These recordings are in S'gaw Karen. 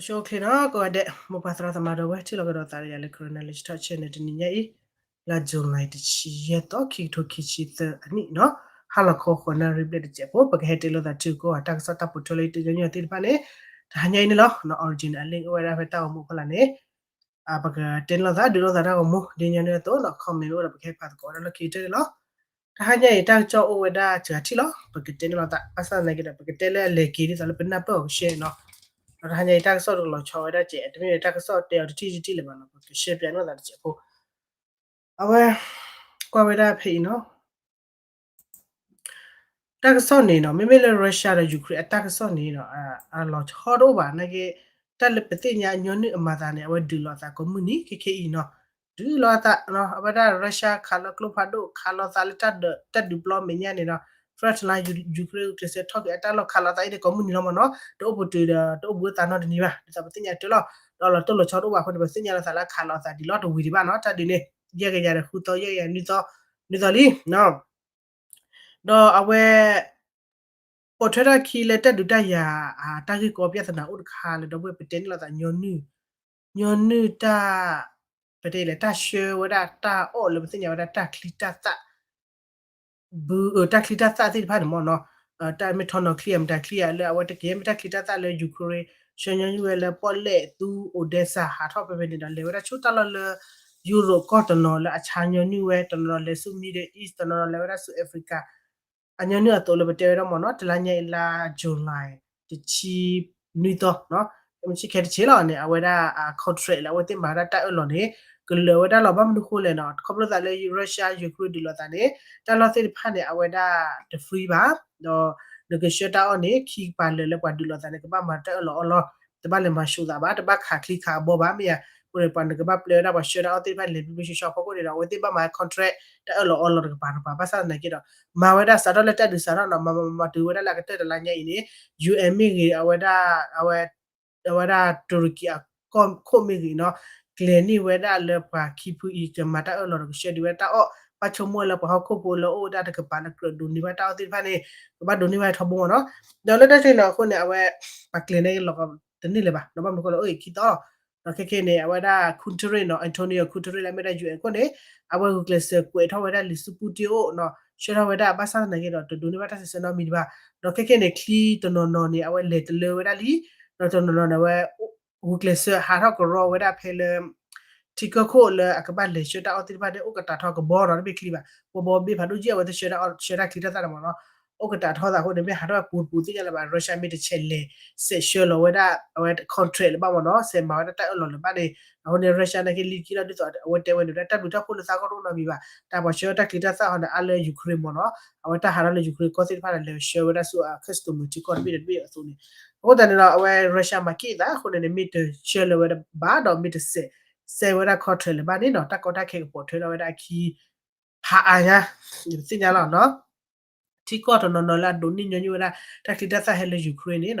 ဆိချ့နီၤ ကိးဂၤဒဲး မိၢ်ပၢ်သရၣ်သမါဒီပုၢ်ဝဲၢ် ထံၣ်လိာ်ကဒီးသးဒီးယၤလၢ Karen Knowledge Talk Channel တနံၤညါအံၤ လါ July တဆံယဲၢ်သီ ခံကထိခံဆံသၢအနံၣ်နီၤ ဟါလီၤခီဃိးနၣ်ရံၣ်ဘျဲၣ်တစဲးဖိ ပကဟဲတဲလိာ်သးထံကီၢ်တၢ်ကစီၣ်တၢ်ပိာ်ထွဲလၢတညီညီသ့ၣ်တဖၣ်န့ၣ် တဟါညါအံၤန့ၣ်လီၤ original link အိၣ်ဝဲဒၣ်ဖဲတၢ်ဂီၤမူအဖီလာ်န့ၣ် ပကတဲန့ၢ်လိာ်သး ဒုးလိာ်သးတၢ်ဂီၤမူ ဒ်ညီနုၢ်အသိးနီၤ comment အိၣ်ဒီး ပကဟဲဖးသကိးဝဲဒၣ်လီၢ်ခံကတၢၢ်န့ၣ်လီၤ. တဟါညါအံၤ တၢ်ကစီၣ်အိၣ်ဝဲဒၣ်စှၤထံၣ်လီၤ ပကတဲန့ၢ်လိာ်သး ဘၣ်ဆၣ်သနာ်က့ဒီး ပကတဲလၢအလဲၤက့ၤဒ်သိးလၢပနၢ်ပၢၢ်အီၤကရှဲနီၤ ဒီးတဟါညါအံၤ တၢ်ကစီၣ်တကလီၤဆီဝဲဒၣ်စဲး တမ့ၢ်တၢ်ကစီၣ်တဲအီၤတထံၣ်တထံၣ်လၢၤဘၣ်နီၤ ပကရှဲပၠးန့ၢ်လိာ်သးတစဲးဖိ အဝဲ ကွၢ်ဝဲဒၣ်ဖဲအံၤနီၤ တၢ်ကစီၣ်န့ၣ်နီၤ မ့မ့ၢ်လၢ Russia ဒီး Ukraine အတၢ်ကစီၣ်န့ၣ်နီၤ အလီၤဆီတအိၣ်ဘၣ်နာ်က့ တၢ်လၢပသ့ၣ်ညါညီနုၢ်အမၤသးန့ၣ် အဝဲဒုးလိာ်အသးကိးမုၢ်နံၤ ခဲခဲအံၤနီၤ ဒုးလိာ်အသး အဝဲဒၣ် Russia ခးလီၤကျိဖးဒိၣ် ခးလီၤသးလၢတၢ်ဒုးပျီမဲာ်ညါန့ၣ်နီၤ front line Ukraine ကျဲးစၢးထီၣ်က့ၤအတၢ်လီၢ်ခးလီၤသးအံၤန့ၣ် ကိးမုၢ်နံၤလီၤမ့ၢ်နီၤ တအိၣ်ပတုာ်ဒီး တအိၣ်ဘှံးအသးနီတနံၤဘၣ် ဒ်သိးပသ့ၣ်ညါတၢ်လီၤ ဒီးလီၤတိၢ်လီၤဆီတအိၣ်ဘၣ်အဃိန့ၣ် ပသ့ၣ်ညါလီၤသးလၢခးလီၤအသးဒ်လီၤတဝံၤဒံးဘၣ်နီၤ တၢ်ဒုးန့ၣ် ယဲၢ်ကယၤဒီးဃုသီ ယဲၢ်ကယၤနွံသီ နွံသီလံ ဒီးအဝဲ ပိာ်ထွဲထီၣ်ခံလၢတၢ်ဒုးတၢ်ယၤ တၢ်ဂ့ၢ်ကီ ပြဿနာ အိၣ်တခါလၢဒီပုၢ်ဝဲၢ် ပတဲန့ၢ်လိာ်သး ညီနုၢ် ညီနုၢ်တၢ် ပတဲလဲၣ် တၢ်ဆှၢဝဲဒၣ်တၢ်အီၣ်လၢပသ့ၣ်ညါဝဲဒၣ်တၢ်ချံတၢ်သၣ် ဘု တၢ်ချံတၢ်သၣ်သ့ၣ်တဖၣ်န့ၣ်မ့ၢ်နီၤ တၢ်မ့ၢ်ထီနီၤချံ အမတၤချံဧါ လၢအဝဲတက့ၢ် မ့ၢ်တၢ်ချံတၢ်သၣ်လၢ Ukraine ဆှၢညီနုၢ်ဝဲလၢပီၣ်လဲၣ်သူ Odesa ဟးထီၣ်ဖဲဖဲန့ၣ်ဒီး လဲၤဝဲဒၣ်ဆူတၢ်လီၢ်လၢ Europe ကီၢ်တနီၤလၢအဆါညီနုၢ်ဝဲ တနီၤလဲၤဆူ Middle East တနီၤလဲၤဝဲဒၣ်ဆူ Africa အညီနုၢ်အသိးလၢပတဲဝဲဒၣ်မ့ၢ်နီၤ တလါညါအံၤလါ July တဆံနွံသီ မုၢ်ဆ့ၣ်ခဲတဆ့လီၤန့ၣ် အဝဲဒၣ် contract လၢအဝဲသ့ၣ်မၤဝဲဒၣ်တၢ်အၢၣ်လီၤန့ၣ် ကလၢာ်ဝဲဒၣ်လီၤ ဘၣ်မနုၤဃိလဲၣ်နီၤ ခီဖျိသးလၢ Russia Ukraine ဒုးလိာ်သးန့ၣ် တၢ်လီၢ်သ့ၣ်တဖၣ်န့ၣ် အဝဲဒၣ်တ free ဘၣ် ဒီးနကဆှၢတၢ်အီၣ်န့ၣ် ခံကပၤလၢာ်လၢပှၤဒုးလိာ်သးန့ၣ် ကဘၣ်မၤတၢ်အၢၣ်လီၤအီလီၤ တဘၣ်လဲၤမၤၡိးသးဘၣ် တဘၣ်ခးချံခးအဘီဘၣ်မ့ၢ်ဧါ အဃိန့ၣ် ပှၤနကဘၣ်ပျဲဝဲဒၣ်ပှၤဆှၢတၢ်အီၣ်သ့ၣ်တဖၣ်န့ၣ် လဲၤဘျ့ဘျ့ဆှီဆှီအဖီခိၣ်န့ၣ်ဒီး အဝဲသ့ၣ်ဘၣ်မၤ contract တၢ်အၢၣ်လီၤအီလီၤတကပၤတကပၤ ဘၣ်ဆၣ်သနာ်က့ဒီး မၤဝဲဒၣ်စးထီၣ်လၢတၢ်ဒုးစးထီၣ်နီၤ မၤမၤမၤတုၤဝဲဒၣ်လၢအကတၢၢ်တလါညါအံၤန့ၣ် UN မ့ၢ်ဂ့ၤ အဝဲဒၣ် အဝဲဒၣ် တူရကံအကီၢ်ခိၣ်မ့ၢ်ဂ့ၤနီၤ ကျဲၤန့ၢ်ဝဲဒၣ်လၢပှၤခံဖုအံၤ ကမၤတၢ်အၢၣ်လီၤဒီးကဆှၢဒံးဝဲတၢ်အီၣ် ဘၣ်ဆိကမိၣ်လၢပှၤဟီၣ်ခိၣ်ဖိလၢအိၣ်ဝဲဒၣ်တကပၤလၢကြၢးဒိးန့ၢ်ဘၣ်တၢ်အီၣ်သ့ၣ်တဖၣ်န့ၣ် ကဘၣ်ဒိးန့ၢ်ဘၣ်ထီဘိမ့ၢ်နီၤ ဒီးလၢတၢ်ချံနီၤအဃိန့ၣ် အဝဲ ပှၤကျဲၤန့ၢ်လီၤတန့ၢ်လၢၤဘၣ် နဘၣ်မနုၤဃိလၢအိၣ်အံၤခံသီ ဒီးခဲခဲန့ၣ် အဝဲဒၣ် Guterres နီၤ Antonio Guterres လၢအမ့ၢ်ဒၣ် UN ခိၣ်န့ၣ် အဝဲဂုာ်ကျဲးစၢးကွဲးထီၣ်ဝဲဒၣ်လံာ်စုပူတ့ၢ်အိၣ်နီၤ ဆှၢထီၣ်ဝဲဒၣ် ဘၣ်ဆၣ်သနာ်က့ဒီး တဒိးန့ၢ်ဘၣ်တၢ်စံးဆၢနီတမံၤဒံးဘၣ် ဒီးခဲခဲန့ၣ် ချံတနီၤနီၤန့ၣ် အဝဲလဲၤတလၢဝဲဒၣ်လံ ဒီးတနီၤနီၤန့ၣ် အဝဲ ဂုာ်ကျဲးစၢးဟးထီၣ်ကရီဝဲဒၣ်ဖဲလၢ ထံကၢၢ်ခိၣ်လၢအကဘၣ်လဲၤဆှၢတၢ်အီၣ်သ့ၣ်တဖၣ်န့ၣ် အိၣ်ကတၢ်ထီကဘီနီၤ တမ့ၢ်ချံဘၣ် ကဘီဘ့ၣ်ဖးဒိၣ်ကံ အဝဲသ့ၣ်ဆှၢတၢ်အီၣ် ဆှၢတၢ်ချံတၢ်သၣ်န့ၣ်မ့ၢ်နီၤ အိၣ်ကတၢ်ထီသးအဃိန့ၣ် မ့ၢ်ဟးထီၣ်ဝဲပူၤတပူၤသ့ၣ်ညါလၢၤဘၣ် Russia မ့ၢ်တဆဲးလဲၤ စဲးဆှၢလီၤဝဲဒၣ် အဝဲ contract လၢၤဘၣ်မ့ၢ်နီၤ စဲးမၤဝဲဒၣ်တၢ်အၢၣ်လီၤလၢၤဘၣ်န့ၣ် အဃိန့ၣ် Russia နာ်က့လံခံလီၤ ဒ်သိးအဝဲတဲဝဲန့ၣ် တၢ်ဘျုးတၢ်ဖှိၣ်လၢသးကီၢ်တအိၣ်နီတမံၤဘၣ် တၢ်ပှၤဆှၢတၢ်ချံတၢ်သၣ်ဟီန့ၣ် အါလၢ Ukraine မ့ၢ်နီၤ အဝဲတၢ်ဟးထီၣ်လၢ Ukraine ကီၢ်သ့ၣ်တဖၣ်ဒီး လဲၤဆှၢဝဲဒၣ်ဆူ customer ထံကီၢ်တဘ့ၣ်ဒီးတဘ့ၣ်အသိးန့ၣ် အဃိသတးန့ၣ်ဒီး အဝဲ Russia မၤက့ၣ်အသးအဃိန့ၣ်န့ၣ် မ့ၢ်တဆှၢလၢၤဝဲဘၣ်ဒီး မ့ၢ်တစဲး စဲးဝဲဒၣ် contract လၢၤဘၣ်န့ၣ်နီၤ တၢ်ကီတၢ်ခဲကပိာ်ထွဲထီၣ်ဝဲဒၣ်အခံ ဖးအါညါ ယသ့ၣ်ညါလီၤနီၤ ထံကီၢ်တနီၤနီၤလၢအဒိးန့ၢ်ညီနုၢ်ဝဲဒၣ် တၢ်ချံတၢ်သၣ်ဟဲလၢ Ukraine န့ၣ်နီၤ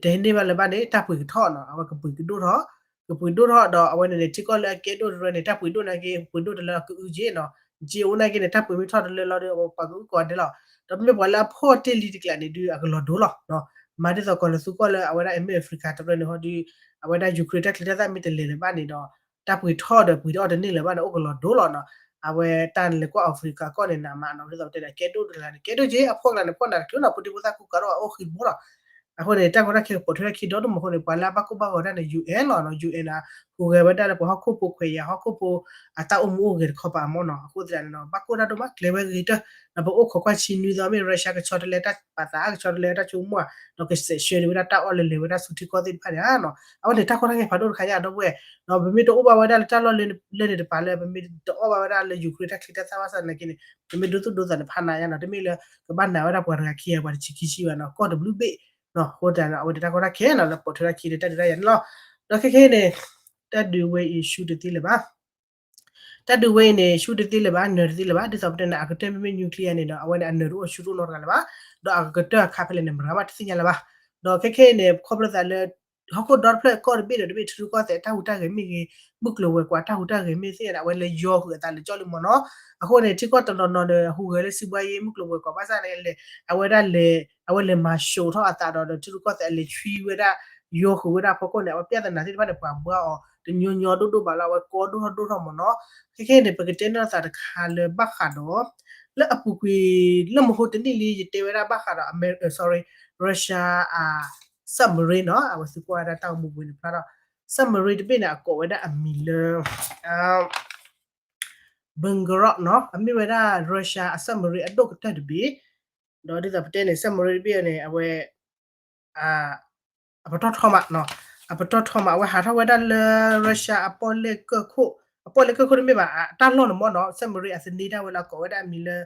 တဟဲန့ၢ်ဘၣ်လၢၤဘၣ်န့ၣ် တၢ်ပှ့ၤကထီၣ်နီၤ အဝဲကပှ့ၤကဒိၣ်ထီၣ် ကပှ့ၤဒိၣ်ထီၣ်ဒီး အဝဲန့ၣ်န့ၣ် ထံကီၢ်လၢအကဲဒိၣ်တရၢန့ၣ် တၢ်ပှ့ၤဒိၣ်နာ်က့ ပှ့ၤဒိၣ်တလၢအကအုက့နီၤ က့အိၣ်နာ်က့န့ၣ် တၢ်ပှ့ၤမ့ၢ်ထီၣ်တလၢလီၤဒီး ပှၤကအုကိးဂၤဒဲးလီၤ ဒီးမ့ၢ်ပှၤလၢအဖှီၣ်တ့ၢ်လံတကျးန့ၣ်ဒုး အကလီၤဒိလီၤ မၤဒ်သိးကီၢ်လၢသူကီၢ်လၢအဝဲဒၣ်အမ့ၢ် Africa တရၢန့ၣ်ဟီဒုး အဝဲဒၣ် Ukraine တၢ်ချံတၢ်သၣ်မ့ၢ်တလဲၤလၢၤဘၣ်န့ၣ်ဒီး တၢ်ပှ့ၤထီၣ်ဒီးပှ့ၤတအီၣ်တန့ၢ်လၢၤဘၣ်န့ၣ် အိၣ်ကလီၤဒိလီၤနီၤ အဝဲတၢ်လဲၤကွၢ် Africa ကီၢ်န့ၣ် နးမးနီၤ ဒ်သိးပတဲဒီး ကဲဒိၣ်တဂၤန့ၣ် ကဲဒိၣ်က့ အဖှီၣ်ကျါန့ၣ် ဖှီၣ်နၤတချုးနီၤ ဖိဒံဖိသၣ်ကူကၤထီၣ်အအိၣ်ဃံတဘိလီၤ အဃိန့ၣ် တၢ်ကီတၢ်ခဲကပိာ်ထွဲထီၣ်ခံဒီတမံၤအဃိန့ၣ် ပှၤလၢအဘၣ်ကိၢ်ဘၣ်ဂီၤတၢ်န့ၣ် UN လီၤနီၤ UN ဟူးဂဲၤဝဲဒၣ်လၢပှၤဟီၣ်ခိၣ်ဖိခွဲးယာ်ဟီၣ်ခိၣ်ဖိ အတၢ်အိၣ်မူအိၣ်ဂဲၤတခီပၤမ့ၢ်နီၤ အဃိသတးန့ၣ်နီၤ ဘၣ်ကိၢ်တၢ်ဒိၣ်မး ကျဲၤဝဲဂ့ၤတၢၢ် ဒီးပအိၣ်ခိးကွၢ်ဆံနွံသီ မ့ၢ် Russia ကဆီတလဲတၢ်ပာ်သး ကဆီတလဲတၢ်ဆိကမိၣ်ဧါ ဒီးကစဲးဆှၢန့ၢ်ဝဲဒၣ်တၢ်အီၣ်လၢလဲၤဝဲဒၣ်ဆူထံကီၢ်သ့ၣ်တဖၣ်န့ၣ်နီၤ အဝဲန့ၣ်တၢ်ကီတၢ်ခဲဖးဒိၣ်တခါညါဒီပုၢ်ဝဲၢ် ပမ့ၢ်တအိၣ်ဘၣ်ဝဲဒၣ်လၢတၢ်လီၢ်လၢန့ၣ်တပၤလၢ ပမ့ၢ်တအီၣ်ဘၣ်ဝဲဒၣ်လၢ Ukraine တၢ်ချံတၢ်သၣ်ဘၣ်ဆၣ်သနာ်က့န့ၣ် ပမ့ၢ်ဒိသူၣ်ဒိသးန့ၣ် ဖးနးယါနီၤ တမ့ၢ်လၢ ကဘၣ်နာ်ဝဲဒၣ်ပှၤတဂၤခံဂၤ ပှၤတဆံခံဆံဘၣ်နီၤ ကီၢ်တဘျုးဘ့ၣ် အဃိသတးန့ၣ် အဝဲန့ၣ်တၢ်ကီတၢ်ခဲနီၤလၢပိာ်ထွဲထီၣ်ခံဒီးတၢ်ဒုးတၢ်ယၤန့ၣ်လီၤ ဒီးခဲခဲအံၤန့ၣ် တၢ်ဒုးဝဲအံၤဆူတသ့လၢၤဘၣ် တၢ်ဒုးဝဲအံၤန့ၣ် ဆူတသ့လၢၤဘၣ် ဒ်သိးပတဲန့ၣ် အကတၢၢ်မ့မ့ၢ် nuclear န့ၣ်ဒီး အဝဲန့ၣ်အနၢၤတအိၣ်ဆူတအိၣ်နီတဂၤလၢၤဘၣ် ဒီးအကတၢၢ်အခါဖဲလဲၣ်န့ၣ် မတၤမးတသ့ၣ်ညါလၢၤဘၣ် ဒီးခဲခဲအံၤန့ၣ် ခီဖျိသးလၢ ဟီၣ်ခိၣ်ဒီတဖျၢၣ်ကီၢ်တဘ့ၣ်ဒီးတဘ့ၣ် ထံရူၢ်ကီၢ်သဲးတၢ်ဟူးတၢ်ဂဲၤမ့ၢ်ဂ့ၤ မုၢ်ကျိၤဝဲၤကွာ်တၢ်ဟူးတၢ်ဂဲၤမ့ၢ်သ့ၣ်ညါန့ၣ် အဝဲလဲၤယီၤဃုာ်အသးလၢကၠီလံမ့ၢ်နီၤ အဃိန့ၣ် ထံကီၢ်တနီၤနီၤန့ၣ် ဟူးဂဲၤလၢစံးဘှါယ့ မုၢ်ကျိၤဝဲၤကွာ် ဘၣ်ဆၣ်န့ၣ် အဝဲဒၣ်လဲၤ အဝဲလဲၤမၤၡိးထီၣ်အသးဒီး ဒီးထံရူၢ်ကီၢ်သဲးအလဲၤဆွံဝဲဒၣ် ယိၤဃုာ်ဝဲဒၣ်အဖီခိၣ်န့ၣ် အဝဲပြဿနာသ့ၣ်တဖၣ်န့ၣ် ပှၤဘှါအီၤတညီညီဒိၣ်ဒိၣ်ဘၣ်လီၤ အဝဲကီဒိၣ်ထီၣ်ဒိၣ်ထီၣ်မ့ၢ်နီၤ. ခဲခဲအံၤန့ၣ် ပကတဲနီၢ်သးတခါလၢဘၣ်ဃးဒီး လၢအပူၤကွံာ်လၢမဟိတနံၣ်လံ ယတဲဝဲဒၣ်ဘၣ်ဃးဒီး sorry, Russia အ submarine နီၤ အဝဲသုကွၢ်ဝဲဒၣ်တၢ်ဂီၤမူပူၤန့ၣ်ဖျါထီၣ် submarine တဘ့ၣ်န့ၣ် အကိးဝဲဒၣ်အမံၤလၢ Belgorod နီၤ အမ့ၢ်ဝဲဒၣ် Russia အ submarine အဒိၣ်ကတၢၢ်တဘ့ၣ် ဒီးဒ်သိးပတဲန့ၣ် submarine တဘ့ၣ်န့ၣ် အဝဲ အပတီၢ်ထီမးနီၤ အပတီၢ်ထီမး အဝဲဟးထီၣ်ဝဲဒၣ်လၢ Russia အပီၣ်လဲၣ်ကၢၢ်ခိၣ် အပီၣ်လဲၣ်ကၢၢ်ခိၣ်တမ့ၢ်ဘၣ် အတၢ်လီၢ်န့ၣ်မ့ၢ်နီၤ submarine အသန့ၤဒၣ်ဝဲလၢအကိးဝဲဒၣ်အမံၤလၢ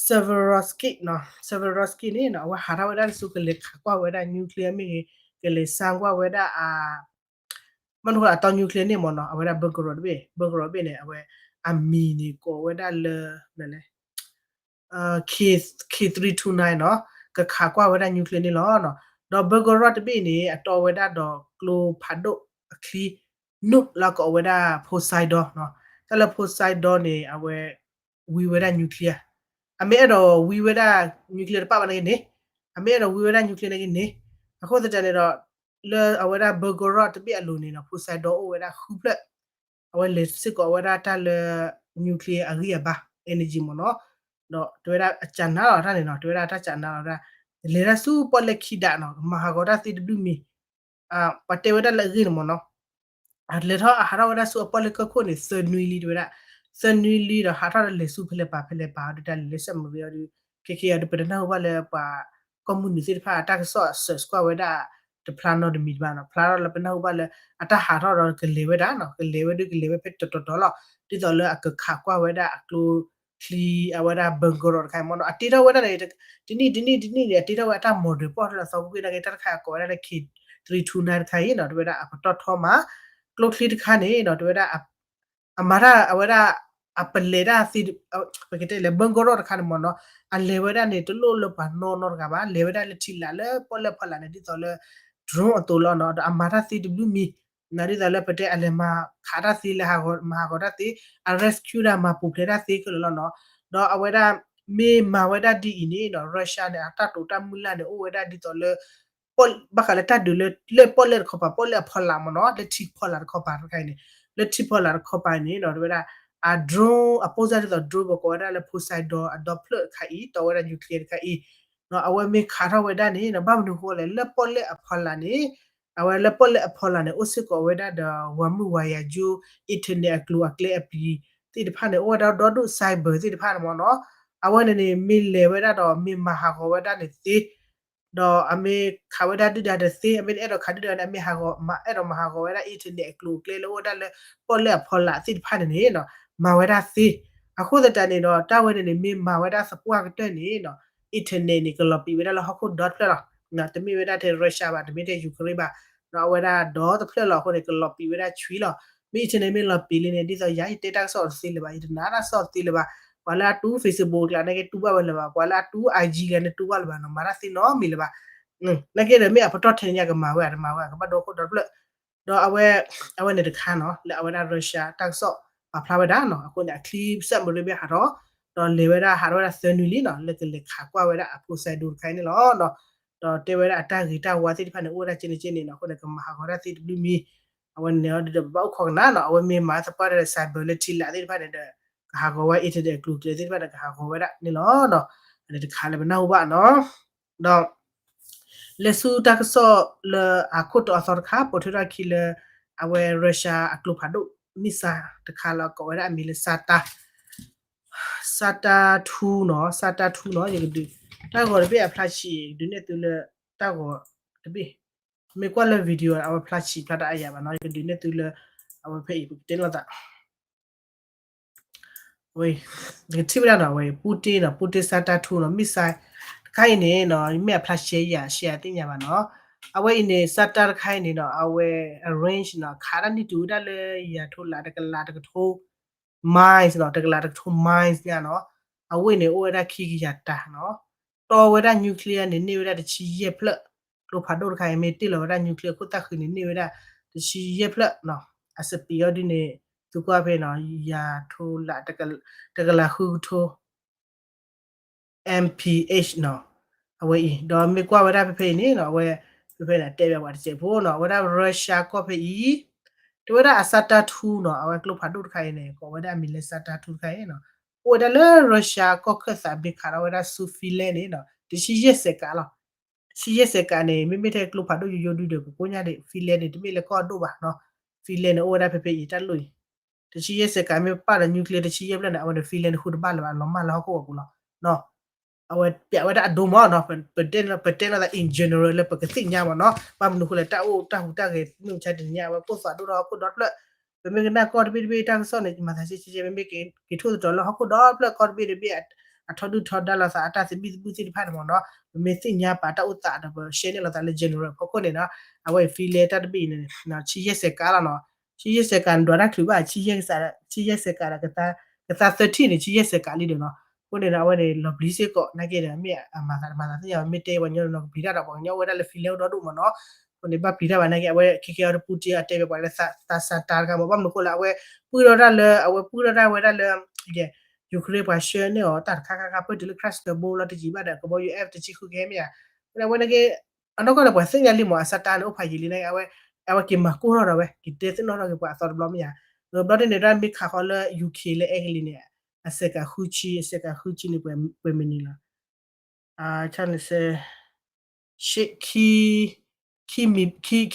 Seversky နီၤ Seversky န့ၣ်နီၤ အဝဲဟးထီၣ်ဝဲဒၣ်တဆူကလဲၤခးကွၢ်ဝဲဒၣ် nuclear မ့ၢ်ဂ့ၤ ကလဲၤဆါကွၢ်ဝဲဒၣ် မ့ၢ်နီၤအတီ nuclear န့ၣ်မ့ၢ်နီၤ အဝဲဒၣ် Belgorod တဘ့ၣ် Belgorod ဘ့ၣ်န့ၣ် အဝဲ အမံၤန့ၣ်ကိးဝဲဒၣ်လၢ K three two nine နီၤ ကခးကွၢ်ဝဲဒၣ် nuclear န့ၣ်လီၤ. ဒီး Belgorod တဘ့ၣ်န့ၣ် အတီဝဲဒၣ်ဒီးကျိဖးဒိၣ်အချံ နုၣ်လၢကိးဝဲဒၣ် Poseidon နီၤ တၢ်လၢ Poseidon န့ၣ် အဝဲ ဝံဝဲဒၣ် nuclear အမ့ၢ်အဲၣ်ဒိးဝံဝဲဒၣ် nuclear တပာ်ဘၣ်န့ၣ်ဂ့ၤန့ၣ် အမ့ၢ်အဲၣ်ဒိးဝံဝဲဒၣ် nuclear န့ၣ်ဂ့ၤန့ၣ် အဃိသတးန့ၣ်ဒီး လၢအဝဲဒၣ် Belgorod တဘ့ၣ်အလိၤန့ၣ်နီၤ Poseidon အိၣ်ဝဲဒၣ်ဃုဖျၢၣ် အဝဲလဲၤစ့ၢ်ကီးဝဲဒၣ်တၢ်လၢ nuclear အဂံၢ်အဘါ energy မ့ၢ်နီၤ ဒီးတဲဝဲဒၣ်အကနၣ်လီၤတၢ်န့ၣ်နီၤ တဲဝဲဒၣ်တၢ်ကနၣ်လီၤဒၣ် လဲၤတၢ်ဆူပီၣ်လဲၣ်ခံဒးနီၤ ကမၤဟးဂီၤတၢ်သ့တဘျုးမံၤ ပှၤတဲဝဲဒၣ်လၢအဂ့ၢ်န့ၣ်မ့ၢ်နီၤ လဲၤထီၣ်ဟးထီၣ်ဝဲဒၣ်ဆူအပီၣ်လဲၣ်ကၢၢ်ခိၣ်န့ၣ် သၢနွံလံတဲဝဲဒၣ် သၢနွံလံဒီးဟးထီၣ်ဒီးလဲၤဆူဖဲလဲၣ်ပၤဖဲလဲၣ်ပၤဒီးတၢ်လဲၤလၢ submarine အီၤဒီး ခဲခဲအံၤဒီး ပတနၢ်ဟူဘၣ်လၢပှၤ ကီၢ်မုၢ်နုာ်သ့ၣ်တဖၣ်အတၢ်ကစီၣ် search ကွၢ်ဝဲဒၣ် တဖျါနီတမံၤတဘၣ်နီၤ ဖျါထီၣ်လၢပနၢ်ဟူဘၣ်လၢ အတၢ်ဟးထီၣ်ဒီးကလဲၤဝဲဒၣ်နီၤ ကလဲၤဝဲဒၣ်ကလဲၤဝဲဖဲတတီၤတီၤလီၤ ဒ်သိးလၢအကခးကွၢ်ဝဲဒၣ်အကျိချံအဝဲဒၣ် Belgorod တခါအံၤမ့ၢ်နီၤ အတ့ထီၣ်ဝဲဒၣ်န့ၣ် တနံၣ်တနံၣ်တနံၣ်န့ၣ် အတ့ထီၣ်ဝဲအတၢ် model ပီၣ်ထီၣ်လၢအသီကွ့ၢ်နာ်က့ တၢ်တခါအကိးဝဲဒၣ်လၢ K three two nine တခါအံၤနီၤ တဲဝဲဒၣ်အပတီၢ်ထီမး ကျိချံတခါန့ၣ်နီၤ တဲဝဲဒၣ် အမၤတၢ်အဝဲဒၣ် အပလဲၤတၢ်သ့ ပကတဲလဲၣ် Belgorod တခါန့ၣ်မ့ၢ်နီၤ အလဲၤဝဲဒၣ်န့ၣ် တလိၣ်လၢပှၤနီၢ်နီတဂၤဘၣ် လဲၤဝဲဒၣ်လၢထံလာ်လၢပီၣ်လဲၣ်အဖီလာ်န့ၣ် ဒ်သိးလၢ drone အသိးလီၤနီၤ ဒီးအမၤတၢ်သ့တဘျုးမံၤ ဒ်သိးလၢပတဲအလဲၤမၤခးတၢ်သ့လၢ မၤဟးဂီၤတၢ်သ့ အ rescue တၢ်မၤပူၤဖျဲးတၢ်သ့ခဲလၢာ်လီၤနီၤ ဒီးအဝဲဒၣ် မ့ၢ်မၤဝဲဒၣ်ဒ်အံၤန့ၣ်နီၤ Russia န့ၣ် အတၢ်တိာ်တၢ်မုၢ်လၢ်န့ၣ် အိၣ်ဝဲဒၣ်ဒ်သိးလၢ ဘၣ်ဃးလၢတၢ်ဒုးလၢ လၢပီၣ်လဲၣ်တခီပၤ ပီၣ်လဲၣ်အဖီလာ်မ့ၢ်နီၤ လၢထံဖီလာ်တခီပၤတခါအံၤန့ၣ် လၢထံဖီလာ်တခီပၤအံၤန့ၣ်နီၤ တဲဝဲဒၣ် အ drone အပိၢ်စၢ်ဒ်သိး drone ပကိးဝဲဒၣ်လၢ Poseidon အဒီဖျၢၣ်တခါအံၤ တီဝဲဒၣ် nuclear တခါအံၤ အဝဲမ့ၢ်ခးထီၣ်ဝဲဒၣ်န့ၣ်နီၤ ဘၣ်မနုၤဃိလဲၣ် လၢပီၣ်လဲၣ်အဖီလာ်န့ၣ် အဝဲလၢပီၣ်လဲၣ်အဖီလာ်န့ၣ် အိၣ်စ့ၢ်ကီးဝဲဒၣ်ဒီး ဝၤမုၣ်ဝၤယၤကၠိ internet အကျိၤအကျဲအပျံၤသ့ၣ်တဖၣ်န့ၣ် အိၣ်ဝဲဒၣ်ဒီဒူၣ် cyber သ့ၣ်တဖၣ်န့ၣ်မ့ၢ်နီၤ အဝဲန့ၣ်န့ၣ် မ့ၢ်လဲၤဝဲဒၣ်ဒီး မ့ၢ်မၤဟးဂီၤဝဲဒၣ်န့ၣ်သ့ ဒီးအမ့ၢ်ခးဝဲဒၣ်ဒုၣ်ဒါဒီးသ့ အမ့ၢ်တအဲၣ်ဒိးခးဒုၣ်ဒါန့ၣ် အမ့ၢ်ဟးဂီၤ မၤအဲၣ်ဒိးမၤဟးဂီၤဝဲဒၣ် internet အကျိၤအကျဲလၢအိၣ်ဝဲဒၣ်လၢ ပီၣ်လဲၣ်အဖီလာ်သ့ၣ်တဖၣ်န့ၣ်န့ၣ် မၤဝဲဒၣ်သ့ အဃိသတးန့ၣ်ဒီး တၢ်ဝဲန့ၣ်န့ၣ် မ့ၢ်မၤဝဲဒၣ်သပှၢ်ကတၢၢ်န့ၣ် internet န့ၣ် ကလီၤပံာ်ဝဲဒၣ်လၢဟီၣ်ခိၣ်ဒီတဖျၢၣ်လီၤ. တမ့ၢ်ဝဲဒၣ်ထဲ Russia ဘၣ် တမ့ၢ်ထဲ Ukraine ဘၣ် အဝဲဒၣ်ဒီတဖျၢၣ်လီၤအဃိန့ၣ် ကလီၤပံာ်ဝဲဒၣ်ဆွံလီၤ. မ့ၢ် internet မ့ၢ်လီၤပံာ်လံန့ၣ် ဒ်သိးယၤ ယတဲတၢ်ကစီၣ်တသ့လၢၤဘၣ် ယတနာ်တၢ်ကစီၣ်တသ့လၢၤဘၣ် ပှၤလၢအတူ Facebook ကျါန့ၣ်က့တူၢ်ဘၣ်ဝဲလၢၤဘၣ် ပှၤလၢအတူ IG ကျါန့ၣ်တူၢ်ဘၣ်လၢၤဘၣ်နီၤ မၤတၢ်သ့နီတမံၤလၢၤဘၣ် နာ်က့ဒီး မ့ၢ်အပတီၢ်ထဲန့ၣ်ညါကမၤဝဲ အတမၤဝဲ ကဘၣ်ဒိခိၣ်ဒီတဖျၢၣ် ဒီးအဝဲ အဝဲန့ၣ်တခါနီၤ လၢအဝဲဒၣ် Russia တၢ်ကစီၣ်ပာ်ဖျါဝဲဒၣ်နီၤ အဃိန့ၣ် အချံ submarine ဘ့ၣ်ဟးထီၣ် ဒီးလဲၤဝဲဒၣ်ဟးထီၣ်ဝဲဒၣ်သၢနွံလံနီၤ လၢကလဲၤခးကွၢ်ဝဲဒၣ်အ Poseidon တခါအံၤန့ၣ်လီၤ. ဒီးတဲဝဲဒၣ်အတၢ်ဂ့ၤတၢ်ဝါသ့ၣ်တဖၣ်န့ၣ် အိၣ်ဝဲဒၣ်ကဲန့ၣ်ကဲန့ၣ်နီၤ အဃိန့ၣ် ကမၤဟးဂီၤတၢ်သ့တဘျုးမံၤ အဝဲန့ၣ်ဒီးပဘၣ်အိၣ်ခိးကနၣ်နီၤ အဝဲမ့ၢ်မၤသပှၢ်တၢၢ်ဒီး cyber လၢထံလာ်သ့ၣ်တဖၣ်န့ၣ်ဒီး ကဟးဂီၤဝဲ internet အကျိၤအကျဲသ့ၣ်တဖၣ်ဒီး ကဟးဂီၤဝဲဒၣ်န့ၣ်လီၤ. အန့ၣ်တခါလၢပနၢ်ဟူဘၣ်နီၤ ဒီး လဲၤဆူတၢ်ကစီၣ်လၢအခိၣ်တီအသီတခါ ပိာ်ထွဲထီၣ်ခံလၢ အဝဲ Russia အကျိဖးဒိၣ် missile တခါလၢကိးဝဲဒၣ်အမံၤလၢ Satar Satar two နီၤ Satar two နီၤ ယကဒုး တၢ်ဂီၤတဘ့ၣ်အဖျါဆံး ယကဒုးနဲၣ်သုလၢ တၢ်ဂီၤတဘ့ၣ် မ့ၢ်ကွၢ်လၢ video အဝဲဖျါဆံးဖျါတၢ်အါယၤဘၣ်နီၤ ယကဒုးနဲၣ်သုလၢ အဝဲဖဲအံၤ ပကတဲလိာ်သး ဝဲ ယကထံၣ်ဝဲဒၣ်နီၤ အဝဲ Putin နီၤ Putin Satar two နီၤ missile တခါအံၤန့ၣ်နီၤ မ့ၢ်အဖျါရှဲယၤ ရှဲယၤသ့ၣ်ညါဘၣ်နီၤ အဝဲအံၤန့ၣ် Satar တခါအံၤန့ၣ်နီၤ အဝဲ အ range နီၤ ခးတၢ်န့ၢ်တုၤဝဲဒၣ်လၢ ယၤထိးလး တကလးတကထိ miles နီၤ တကလးတကထိ miles ညါနီၤ အဝဲန့ၣ် အိၣ်ဝဲဒၣ်ခံကယၤတၢ်နီၤ တီဝဲဒၣ် nuclear န့ၣ် န့ၢ်ဝဲဒၣ်တဆံယဲၢ်ဖျၢၣ် ကျိဖးဒိၣ်တခါအံၤ မ့ၢ်တ့ၢ်လီၤဝဲဒၣ် nuclear ခိၣ်သၣ်ဃံန့ၣ် န့ၢ်ဝဲဒၣ်တဆံယဲၢ်ဖျၢၣ်နီၤ အစပံးအီၤဒ်န့ၣ် သုကွၢ်ဖဲနီၤ ယၤထိးလး တကလးဃုကထိ mph နီၤ အဝဲအံၤ ဒီးမ့ၢ်ကွၢ်ဝဲဒၣ်ဖဲဖဲအံၤန့ၣ်နီၤ အဝဲ ဖဲန့ၣ် အတဲဘၣ်ပှၤတစဲးဖိနီၤ, အဝဲဒၣ် Russia ကီၢ်ဖဲအံၤ တဲဝဲဒၣ်အ Saturn two နီၤ, အဝဲကျိဖးဒိၣ်တခါအံၤန့ၣ် ကိးဝဲဒၣ်အမံၤလၢ Saturn two တခါအံၤနီၤ, အိၣ်ဝဲဒၣ်လၢ Russia ကီၢ်ခၢၣ်သး ဘၣ်ခးထီၣ်ဝဲဒၣ်ဆူ Finland န့ၣ်နီၤ, တဆံယဲၢ်စဲးကးလီၤ. တဆံယဲၢ်စဲးကးန့ၣ် မ့မ့ၢ်ထဲကျိဖးဒိၣ်ယိယိဒုဒီး ပကိးညါဒံး Finland န့ၣ် တမ့ၢ်လၢကီၢ်ဒိၣ်ဘၣ်နီၤ, Finland န့ၣ် အိၣ်ဝဲဒၣ်ဖဲဖဲအံၤတၢ်လိၣ်အံၤ တဆံယဲၢ်စဲးကး မ့ၢ်ပာ်ဒီး nuclear တဆံယဲၢ်ဖျၢၣ်န့ၣ် အဝဲန့ၣ် Finland န့ၣ် ဃုတဘၣ်လၢၤဘၣ်, လီၤမၢ်လၢဟီၣ်ခိၣ်ဂီၤပူၤလီၤ. အဝဲပျးဝဲဒၣ်အဒိမးနီၤ, ပတဲလီၤသး in general လၢပကသ့ၣ်ညါမးနီၤ, ဘၣ်မနုၤဃိလဲၣ် တၢ်အိၣ်တၢ်ဟူးတၢ်ဂဲၤမုၢ်မဆါတနံၤညါ အဝဲကိၢ်သးဒိၣ်ထီၣ်ဟီၣ်ခိၣ်ဒီဖျၢၣ်, ပမ့ၢ်ကနၣ်ကီၢ်တဘ့ၣ်တဘ့ၣ်တၢ်ကစီၣ်န့ၣ် မၤသးဆံဆံဆံ မ့မ့ၢ်က့ၤထီၣ်သတြီၤလၢဟီၣ်ခိၣ်ဒီဖျၢၣ်ကီၢ်တဘ့ၣ်တဘ့ၣ် အထီဒုၣ်ထီဒါလိာ်သးအတၢ်သဘံၣ်သဘုၣ်သ့ၣ်တဖၣ်န့ၣ်မးနီၤ, ပမ့ၢ်သ့ၣ်ညါပာ်တၢ်အိၣ်သးဒီး ပ share န့ၢ်လိာ်သးလၢ general ဖီခိၣ်န့ၣ်နီၤ, အဝဲအံၤ Finland တၢ်တဘ့ၣ်အံၤန့ၣ် ဆံယဲၢ်စဲးကးလီၤနီၤ, ဆံယဲၢ်စဲးကးဒွးတၢ်ချုးဘၣ် ဆံယဲၢ်စဲးကးဒီး ကသါ သၢထံၣ်န့ၣ် ဆံယဲၢ်စဲးကးလံဒီးနီၤ, အဃိန့ၣ်ဒီး အဝဲန့ၣ် လီၤပျံၤစ့ၢ်ကီး နာ်က့ဒီး မ့ၢ်အမၤသးတမၤသးသ့ၣ်ညါ မ့ၢ်တဲပှၤကညီနီၤ ကပျံၤတၢ်ဒီး ပှၤကညီအိၣ်ဝဲဒၣ်လၢ Finland အိၣ်ဒီဒူၣ်မးနီၤ, အဃိန့ၣ် ဘၣ်ပျံၤတၢ်ဘၣ်နာ်က့ အဝဲခဲကဲအီၤတပူၤတ့ၢ်အတဲဝဲပှၤလၢ သး Saturn တခါမး ဘၣ်မနုၤဃိလဲၣ် အဝဲ ပုၢ်ထီၣ်တၢ်လၢ အဝဲပုၢ်ထီၣ်တၢ်ဝဲဒၣ်လၢ Ukraine ပှၤဆှၢန့ၢ်အီၤတၢ်တခါခါခါ ပၢၢ်တုၤလၢ cluster bomb လီၤတယံာ်ဘၣ်ဒီး ကဘီယူၤ F တဆံဃုကဟဲမ့ၢ်ဧါ, အဝဲနာ်က့ အနီၢ်ကီၢ်န့ၣ် ပှၤသ့ၣ်ညါလံမး အ Saturn န့ၣ် အိၣ်ဖးယံာ်လံနာ်က့ အဝဲ အဝဲက့ၤမၤကိၢ်ထီၣ်ဒီးဝဲ က့ၤတဲသ့ၣ်နီၣ်ထီၣ်က့ၤပှၤအသီတဘျီမ့ၢ်ဧါ, ဒီးဘျီဒ်န့ၣ် တၢ်မ့ၢ်ခးဃီလၢ UK လၢ Italy န့ၣ် အစဲးကးဃုဆံ အစဲးကးဃုဆံန့ၣ် ပှဲၤမံးနံးလီၤ ဆၣ်န့ၣ်စဲ ခံ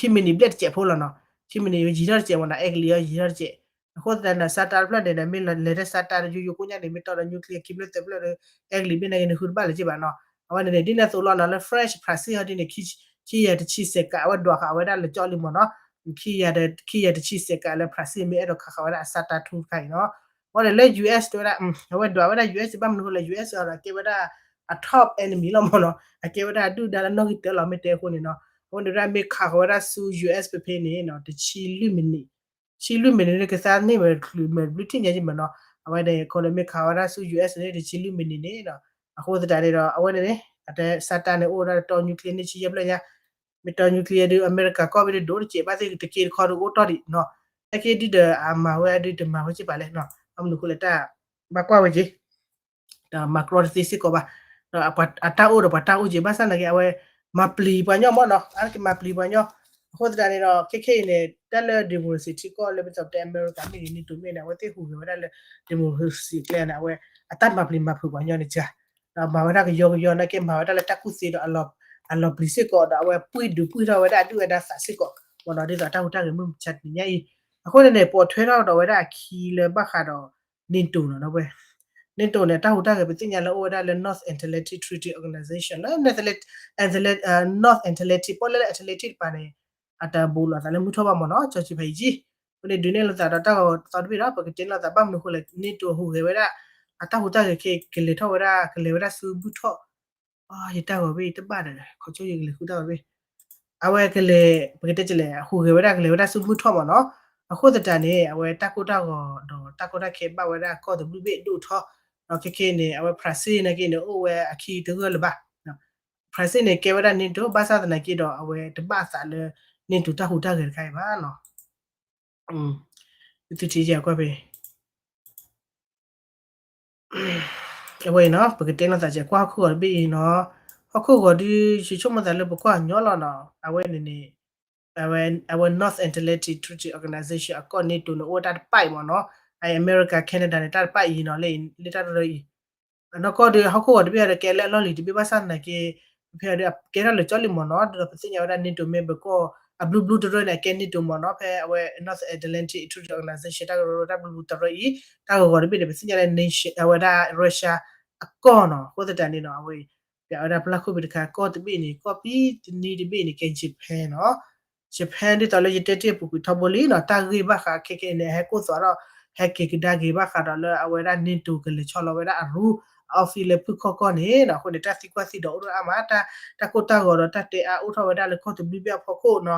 မံးနံးဘျဲၣ်တစဲးဖိလီၤနီၤ, ခံမံးနံးယံာ်ထီၣ်တစဲးမ့ၢ်နီၤ, Italy အံၤယံာ်ထီၣ်တစဲး, အဃိသတးန့ၣ် Saturn တဖျၢၣ်န့ၣ်ဒီး မ့ၢ်လဲၤထဲ Saturn ယိယိကိးညါန့ၣ် မ့ၢ်တီဒီး nuclear ခံဖျၢၣ်သၢဖျၢၣ်ဒီး Italy ဘ့ၣ်နာ်က့န့ၣ် ဃုတဘၣ်လၢၤက့ဘၣ်နီၤ, အဝဲန့ၣ်န့ၣ် ဒ်န့ၣ်အသိးလီၤနီၤ လၢ France ဖရၣ်စ့ၣ်ဟီဒ်န့ၣ် ခံကယၤတဆံစဲးကး အဝဲဒွးဃာ်ဝဲဒၣ်လၢကၠီလံမ့ၢ်နီၤ, ခံကယၤတဆံစဲးကးလၢ ဖရၣ်စ့ၣ် မ့ၢ်အဲၣ်ဒိးခးဃာ်ဝဲဒၣ်အ Saturn two တခါအံၤနီၤ, အဃိန့ၣ်လၢ US တဲဝဲဒၣ် အဝဲဒွးဝဲဒၣ် US ဘၣ်မနုၤဃိလဲၣ် US အီၤဒီးကဲဝဲဒၣ် အ top enemy လီၤမ့ၢ်နီၤ, အကဲဝဲဒၣ်အဒုၣ်ဒါလၢနီၣ်ဂံၢ်တၢလီၤ မ့ၢ်တဲအဃိန့ၣ်နီၤ, အဃိန့ၣ်ဒၣ်မ့ၢ်ခးဃာ်ဝဲဒၣ်ဆူ US ဖဲဖဲန့ၣ်နီၤ တဆံလွံၢ်မံးနံး, ဆံလွံၢ်မံးနံးန့ၣ် ကသါန့ၢ်ဝဲချုးမဲာ်ဘျုးထံၣ်ညါယမ့ၢ်နီၤ, အဝဲန့ၣ် ခီလၢမ့ၢ်ခးဝဲဒၣ်ဆူ US န့ၣ် တဆံလွံၢ်မံးနံးန့ၣ်နီၤ, အဃိသတးန့ၣ်ဒီး အဝဲန့ၣ်န့ၣ် အတဲ Saturn န့ၣ် အိၣ်ဝဲဒၣ်တီ nuclear န့ၣ် ဆံယဲၢ်ဖျၢၣ်ညါ မ့ၢ်တီ nuclear ဒုး အမဲရကၤကီၢ်ဘ့ၣ်ဒုးဒိၣ်တစဲးဘၣ်သ့ၣ်တက့တခီဒုးအိၣ်တီၢ်ဒံးနီၤ, နာ်က့ဒုးဒီးအမၤဝဲဒုးတမၤဝဲက့ဘၣ်လဲၣ်နီၤ, ဘၣ်မနုၤဃိလဲၣ်တၢ် ဘၣ်ကွၢ်ဝဲက့ၤ ဒီးမၤကြီတသ့စ့ၢ်ကီးဘၣ်, ဒီးအတၢ်အိၣ်ဒီးပှၤတၢ်အိၣ်က့ဘၣ်ဆၣ်နာ်က့ အဝဲ မၤပျံၤပှၤညီမ့ၢ်နီၤ, အကမၤပျံၤပှၤညီ, အဃိသတးန့ၣ်ဒီး ခဲခဲအံၤန့ၣ် တၢ်လၢ democracy ထံကီၢ်လၢပသိးတဲအမဲရကၤမ့ၢ်ဂ့ၤ NATO မ့ၢ်န့ၣ် အဝဲသ့ၣ်ဟူးဂဲၤဝဲဒၣ်လၢ democracy ကျဲန့ၣ် အဝဲ အတၢ်မၤပျံၤမၤဖုးပှၤညီန့ၣ်စှၤ, ဒီးမၤဝဲဒၣ်ကယီကယီနာ်က့ မၤဝဲဒၣ်လၢတၢ်ကူၣ်သ့ဒီး အလီၤပျံၤစ့ၢ်ကီးဒီး အဝဲပှ့ၢ်ဒုးပှ့ၢ်ထီၣ်ဝဲဒၣ်အဒုၣ်ဝဲဒၣ်သးစ့ၢ်ကီး, မ့ၢ်နီၤ ဒ်သိးတၢ်ဟူးတၢ်ဂဲၤမုၢ်မဆါတနံၤညါအံၤ, အဃိန့ၣ်န့ၣ် ပိာ်ထွဲထီၣ်ဒီးဝဲဒၣ်အခံလၢဘၣ်ဃးဒီး NATO နီၤ ဒီပုၢ်ဝဲၢ် NATO န့ၣ် တၢ်ဟူးတၢ်ဂဲၤပသ့ၣ်ညါလၢအိၣ်ဝဲဒၣ်လၢ North Atlantic Treaty Organization လၢ North Atlantic ပီၣ်လဲၣ်လၢ Atlantic တပၤန့ၣ် အတဘူးလိာ်သးလၢမုၢ်ထီၣ်ဘၣ်မ့ၢ်နီၤ ကၠီကၠံဖးယံာ်ကၠံ, အဃိန့ၣ် ဒုးနဲၣ်လိာ်သးဒီးတၢ်ဂီၤသီတဘ့ၣ်ဒီး ပကတဲလိာ်သးဘၣ်မနုၤအဃိလဲၣ် NATO ဟူးဂဲၤဝဲဒၣ် အတၢ်ဟူးတၢ်ဂဲၤခဲအံၤ ကလဲၤထီၣ်ဝဲဒၣ် ကလဲၤဝဲဒၣ်ဆူမုၢ်ထီၣ် ယတၢ်ဂီၤဘ့ၣ်တဘၣ်ဒီး ခီဆိယကလဲၤဃုတၢ်ဂီၤဘ့ၣ်, အဝဲကလဲၤ ပကတဲကလဲၤ ဟူးဂဲၤဝဲဒၣ်ကလဲၤဝဲဒၣ်ဆူမုၢ်ထီၣ်မ့ၢ်နီၤ, အဃိသတးန့ၣ် အဝဲတၢ်ကိၢ်တၢ်ဂီၤဒီးတၢ်ကီတၢ်ခဲဘၣ်ဝဲဒၣ်ကီၢ်သဘျုးဘ့ၣ်ဒိၣ်ထီၣ်, ဒီးခဲခဲအံၤန့ၣ် အဝဲ Brazil နာ်က့န့ၣ် အိၣ်ဝဲအခံတဂၢၢ်လၢၤဘၣ်, Brazil န့ၣ် ကဲဝဲဒၣ် NATO ဘၣ်ဆၣ်သနာ်က့ဒီး အဝဲတဘၣ်အသးလၢ NATO တၢ်ဟူးတၢ်ဂဲၤတခါအံၤဘၣ်နီၤ, သုထံၣ်ယဲၢ်ကွၢ်ဖဲ အဝဲအံၤနီၤ ပကတဲလိာ်သးကဲကွၢ်ဟီၣ်ခိၣ်ဂီၤတဘ့ၣ်အံၤနီၤ, ဟီၣ်ခိၣ်ဂီၤဒုး ယဆိကမိၣ်သးလၢပကွၢ်ညီလီၤနီၤ, အဝဲန့ၣ်န့ၣ် အဝဲ North Atlantic Treaty Organization အကီၢ် NATO န့ၣ် အိၣ်ဝဲတၢ်တပၣ်အံၤမ့ၢ်နီၤ, အ America Canada န့ၣ် တၢ်တပၣ်အံၤနီၤ လၢတၢ်တရၢအံၤ အနီၢ်ကီၢ်ဒီး ဟီၣ်ခိၣ်ဂီၤတဘ့ၣ်ဒီး ကဲလၢအလီၢ်လံၤတဘ့ၣ်ဘၣ်ဆၣ်သနာ်က့ ဖဲဖဲဒီး ကဲထီၣ်လၢာ်ကၠီလံမ့ၢ်နီၤ, ဒီးပသ့ၣ်ညါဝဲဒၣ် NATO member ကီၢ် အဘျုးဘျုးတရၢန့ၣ် အကဲ NATO မ့ၢ်နီၤ, ဖဲအဝဲ North Atlantic Treaty Organization တၢ်ကရၢတၢ်ဘျုးဘျုးတရၢအံၤ တၢ်ဂီၤဂီၤတဘ့ၣ်န့ၣ် ပသ့ၣ်ညါလၢ nation အဝဲဒၣ် Russia အကီၢ်နီၤ, အဃိသတးန့ၣ်နီၤ အဝဲ ပျးဝဲဒၣ်ပျၢ်ခိၣ်ပတခါ ကီၢ်တဘ့ၣ်န့ၣ် ကီၢ်ပံတနံၤတဘ့ၣ်န့ၣ် ကဲ Japan နီၤ Japan ဒ်သိးလၢယတဲတ့ၢ်ပူၤကွံာ်ထီဘိလံနီၤ, တၢ်ဂ့ၢ်ဘၣ်ဃးခဲခဲအံၤန့ၣ် ဟဲကိၢ်သီဒီး ဟဲက့ၤကဒါက့ၤဘၣ်ဃးဒီးလၢအဝဲဒၣ် NATO ကလဲၤဆီလီၤဝဲဒၣ်အရူ အ office လၢဖုၣ်ခီၣ်ကီၢ်န့ၣ်နီၤ, အဃိန့ၣ် တၢ်သံကွၢ်သံဒိးအိၣ်ဒိၣ်အါမး, တၢ်ကိၢ်တၢ်ဂီၤဒီးတၢ်တဲအါအိၣ်ထီၣ်ဝဲဒၣ်လၢကီၢ်သဘျုးဘ့ၣ်အဖီခိၣ်နီၤ,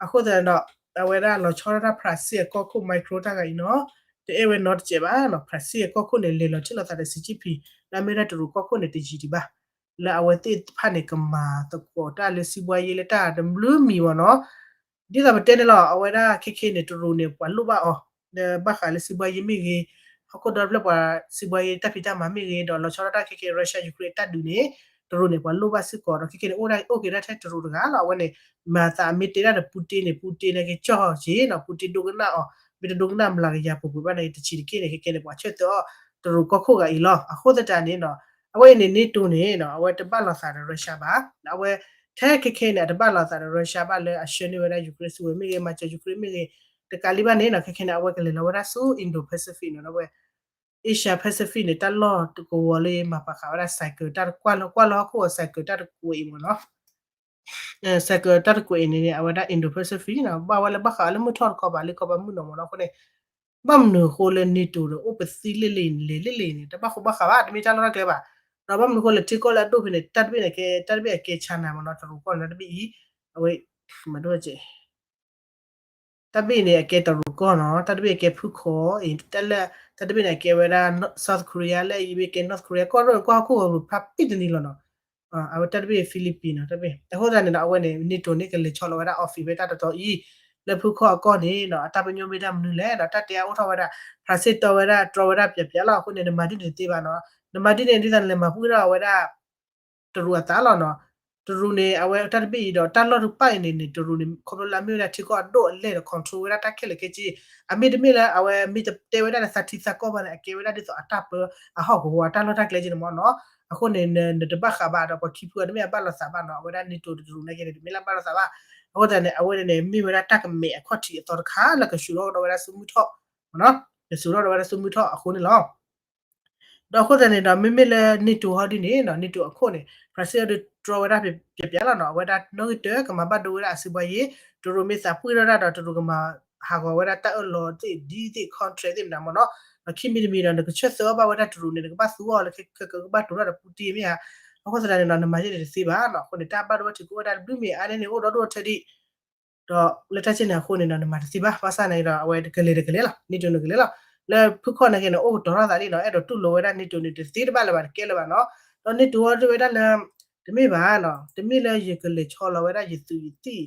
အဃိသတးဒီး အဝဲဒၣ်လီၤဆီဒၣ်တၢ် Brazil အကီၢ်ခိၣ် Macron တၢ်ဂၤအံၤနီၤ, တအဲၣ်ဝဲနီတစဲးဘၣ်နီၤ, Brazil အကီၢ်ခိၣ်န့ၣ် လဲၤလီၤထံၣ်လိာ်သးဒီး Xi Jinping လၢအမ့ၢ်ဒၣ်တရူးကီၢ်ခိၣ်န့ၣ် တယံာ်ဒံးဘၣ် လၢအဝဲသ့ၣ်တဖၣ်န့ၣ် ကမၤသကိးတၢ်လၢစံးဘှါယ့လၢတၢ်တဘျုးမံၤမ့ၢ်နီၤ, ဒ်သိးပတဲန့ၣ်လီၤ, အဝဲဒၣ်ခဲခဲန့ၣ် တရူးန့ၣ် ပှၤလိၣ်ဘၣ်အီၤ လၢဘၣ်ဃးလၢစံးဘှါယ့မ့ၢ်ဂ့ၤ, ဟီၣ်ခိၣ်ဒီဖျၢၣ်ပှၤစံးဘှါယ့တၢ်ဖံးတၢ်မၤမ့ၢ်ဂ့ၤ, ဒီးလီၤဆီဒၣ်တၢ်ခဲခဲ Russia Ukraine တၢ်ဒုးန့ၣ်, တ တရူးန့ၣ် ပှၤလိၣ်ဘၣ်စ့ၢ်ကီးဒီး ခဲခဲန့ၣ် အိၣ်ဒၣ်အိၣ်က့ၤဒၣ်ထဲတရူးတဂၤလီၤ. အဝဲန့ၣ် မၤသးအမ့ၢ်တဲဒၣ်ဒီး Putin န့ၣ် Putin န့ၣ်က့ၤကၠီၣ်က့ၤနီၤ Putin ဒိကနၣ်အီၤ မ့ၢ်တဒိကနၣ်မလၤကယၤပူၤပူၤဘၣ်န့ၣ် တဆံးတက့ၢ်န့ၣ် ခဲခဲန့ၣ် ပှၤဆၢတဲာ်အီၤ တရူးကီၢ်ခိၣ်ဂၤအံၤလီၤ. အဃိသတးန့ၣ်နီၤ အဝဲအံၤန့ၣ် NATO န့ၣ်နီၤ အဝဲတဘၣ်လိာ်သးဒီး Russia ဘၣ်. အဝဲ ထဲခဲခဲန့ၣ် အတဘၣ်လိာ်သးဒီး Russia ဘၣ်လၢအဆှၢန့ၢ်ဝဲဒၣ် Ukraine စုဝဲမ့ၢ်ဂ့ၤ မၤစၢၤ Ukraine မ့ၢ်ဂ့ၤ တကးလံဘၣ်န့ၣ်နီၤ ခဲခဲန့ၣ် အဝဲကလဲၤလီၤဝဲဒၣ်ဆူ Indo-Pacific နီၤ အဝဲ Asia Pacific န့ၣ် တၢ်လီၢ်တကဝီၤလၢမၤပာ်ဃာ်ဝဲဒၣ် cycle တၢ်ကွၢ်လၢကွၢ်လၢဟီၣ်ခိၣ်အ cycle တၢ်တကွဲးအံၤမ့ၢ်နီၤ cycle တၢ်တကွဲးအံၤန့ၣ် အဝဲဒၣ် Indo-Pacific နီၤ ဘၣ်ဝဲလၢဘၣ်ဃးလၢမုၢ်ထီၣ်တခီဘၣ်လၢကီၢ်ဘၣ်မုၢ်နီၤမ့ၢ်နီၤ အဃိန့ၣ် ဘၣ်မနုၤအဃိလၢ NATO ဒီး အိၣ်ပသံလ့ၣ်လ့ၣ်န့ၣ် လဲၤလ့ၣ်လ့ၣ်န့ၣ် တဘၣ်ဃိဘၣ်ဃးဘၣ် တမ့ၢ်တၢ်လီၢ်တၢ်ကျဲဘၣ်. ဒီးဘၣ်မနုၤအဃိလၢထံကီၢ်လၢအဒိၣ်ဖဲန့ၣ် တၢ်တဘ့ၣ်န့ၣ်ကဲ တၢ်တဘ့ၣ်အကဲ China မ့ၢ်နီၤ တရူးကီၢ်န့ၣ် တၢ်တဘ့ၣ်အံၤ အဝဲ မၤဒိၣ် တၢ်တဘ့ၣ်န့ၣ် အကဲတရူးကီၢ်နီၤ တၢ်တဘ့ၣ်အကဲဖုၣ်ခီအံၤ တၢ်လၢ တၢ်တဘ့ၣ်န့ၣ် အကဲဝဲဒၣ် South Korea လၢအံၤမ့ၢ်ကဲ North Korea ကီၢ်ရၢၢ်ကွၢ်ဟီၣ်ခိၣ်ဂီၤ ဖျါပံၣ်တနံၤလီၤနီၤ အဝဲတၢ်တဘ့ၣ် Philippines နီၤ တၢ်တဘ့ၣ် အဃိသတးန့ၣ်ဒီး အဝဲန့ၣ် NATO န့ၣ် ကလဲၤဆီလီၤဝဲဒၣ် office ဖဲတၢ်တတီၤအံၤ လၢဖုၣ်ခီၣ်အကီၢ်န့ၣ်နီၤ အတၢ်ပညိၣ်မ့ၢ်တၢ်မနုၤလဲၣ်ဒီး တၢ်တဲအါအိၣ်ထီၣ်ဝဲဒၣ် ဖရၣ်စ့ၣ်တီဝဲဒၣ် တြီဝဲဒၣ်ပျးပျးလီၤ အဃိန့ၣ် နမၤဒ်န့ၣ်တသ့ဘၣ်နီၤ နမၤဒ်န့ၣ်ဒ်သိးနလဲၤမၤပှံၢ်ထီၣ်ဝဲဒၣ် တရူးအသးလီၤနီၤ တရူးန့ၣ် အဝဲတၢ်တဘ့ၣ်အံၤဒီး တၢ်လီၢ်တဖၣ်အံၤန့ၣ်န့ၣ် တရူးန့ၣ် ခီဖျိလၢအမ့ၢ်ဝဲဒၣ်ထံကီၢ်အဒိၣ်အလဲၢ်ဒီး control ဝဲဒၣ်တၢ်ခဲလၢာ်ခဲဆ့ အမ့ၢ်တမ့ၢ်လၢအဝဲမ့ၢ်တတဲဝဲဒၣ်လၢသးထံသးကီၢ်ဘၣ်န့ၣ် အကဲဝဲဒၣ်ဒ်သိးအတၢ်ပၢအဟီၣ်ကဝီၤတၢ်လီၢ်တၢ်ကျဲက့န့ၣ်မ့ၢ်နီၤ အဃိန့ၣ် နတဘၣ်ဃးဘၣ်ဒီးပှၤခံဖုအတမ့ၢ်အဘၣ်လိာ်သးဘၣ်နီၤ အဝဲဒၣ် NATO တရူးန့ၣ်က့န့ၣ် တမ့ၢ်လၢဘၣ်လိာ်သးဘၣ် အဃိသတးန့ၣ် အဝဲန့ၣ် မ့ၢ်ဝဲဒၣ်တၢ်ကမဲာ်အခီၣ်ထံးအသီတခါလၢကဆူးထီၣ်ဒီးဝဲဒၣ်ဆူမုၢ်ထီၣ် ကဆူးထီၣ်ဒီးဝဲဒၣ်ဆူမုၢ်ထီၣ်အဃိန့ၣ်လီၤ. ဒီးအဃိသတးန့ၣ်ဒီး မ့မ့ၢ်လၢ NATO ဟီဒ်န့ၣ်နီၤ NATO အခိၣ်န့ၣ် ဖရၣ်စ့ၣ်အီၤဒုးတြီဝဲဒၣ်ပျးပျးလီၤနီၤ အဝဲဒၣ်နီၣ်ဂံၢ်တၢ ကမၤဘၣ်ဒိဝဲဒၣ်အစုပှၤယ့ၢ် တရူးမ့ၢ်သးပှံၢ်ထီၣ်ဒၣ်ဒီး တရူးကမၤဟးဂီၤဝဲဒၣ်တၢ်အၢၣ်လီၤသ့ၣ်ဒ်သ့ၣ် contract သ့ၣ်မနုၤမ့ၢ်နီၤ ဒီးခံမံၤတမံၤဒီး နကဆၢသၢအီၤဘၣ်ဝဲဒၣ်တရူးန့ၣ် နကဘၣ်သူအီၤလၢခဲကကဘၣ်တိၤထီၣ်ဒီး Putin မ့ၢ်ဧါ အဃိသတးန့ၣ်ဒီး နမၤယဲၢ်န့ၣ်တသ့ဘၣ်နီၤ အဃိန့ၣ် တၢ်ဘၣ်ဒိဘၣ်ထံးကအိၣ်ဝဲဒၣ်တဘျုးမ့ၢ်အါန့ၢ်န့ၣ် အိၣ်ဒီဒိၣ်ထဲဒံး ဒီးလၢတၢ်စ့ၢ်န့ၣ်အဃိန့ၣ်ဒီး နမၤတသ့ဘၣ် ဘၣ်ဆၣ်န့ၣ်ဒီး အဝဲကလဲၤတကလဲၤလီၤ NATO န့ၣ်ကလဲၤလီၤ လၢဖုၣ်ခီၣ်န့ၣ်က့န့ၣ် အိၣ်ကတီၤထီၣ်သးဒ်နီၤ အဲၣ်ဒိးတူၢ်လိာ်ဝဲဒၣ် NATO န့ၣ် တသ့တဘၣ်လၢၤဘၣ် တကဲလၢၤဘၣ်နီၤ ဒီး NATO အီၤဒုးဝဲဒၣ်လၢ တမ့ၢ်ဘၣ်နီၤ တမ့ၢ်လၢယကလဲၤဆီလီၤဝဲဒၣ်ယသုးယသံၣ်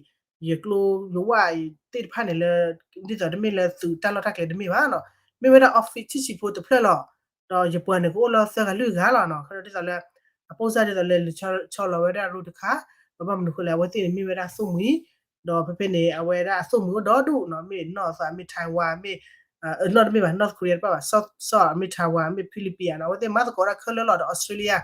ယကျိယဝၣ်သ့ၣ်တဖၣ်န့ၣ်လၢ ဒ်သိးတမ့ၢ်လၢသုးတၢ်လီၢ်တၢ်ကျဲတမ့ၢ်ဘၣ်နီၤ မ့ၢ်ဝဲဒၣ် office ဆံးဆံးဖိတဖျၢၣ်လီၤ ဒီးယပှၤန့ၣ်ကအိၣ်လၢသၢဂၤလွံၢ်ဂၤလီၤနီၤ ဒ်သိးလၢအပိၢ်စၢ်ဒ်သိးလၢလဲၤဆီလီၤဝဲဒၣ်ရူတခါ ဒီးဘၣ်မနုၤအဃိလဲၣ် အဝဲသ့ၣ်န့ၣ်မ့ၢ်ဝဲဒၣ်အသိၣ်မှံၤ ဒီးဖဲဖဲန့ၣ် အဝဲဒၣ်အသိၣ်မှံၤအိၣ်ဒီဒူၣ်နီၤ မ့ၢ် North မ့ၢ် Taiwan မ့ၢ် နီၢ်တမ့ၢ်ဘၣ် North Korea တဘၣ်ဘၣ် South မ့ၢ် Taiwan မ့ၢ် Philippines နီၤ အဝဲသ့ၣ်မၤသကိးတၢ်ခဲလၢာ်လီၤဒီး Australia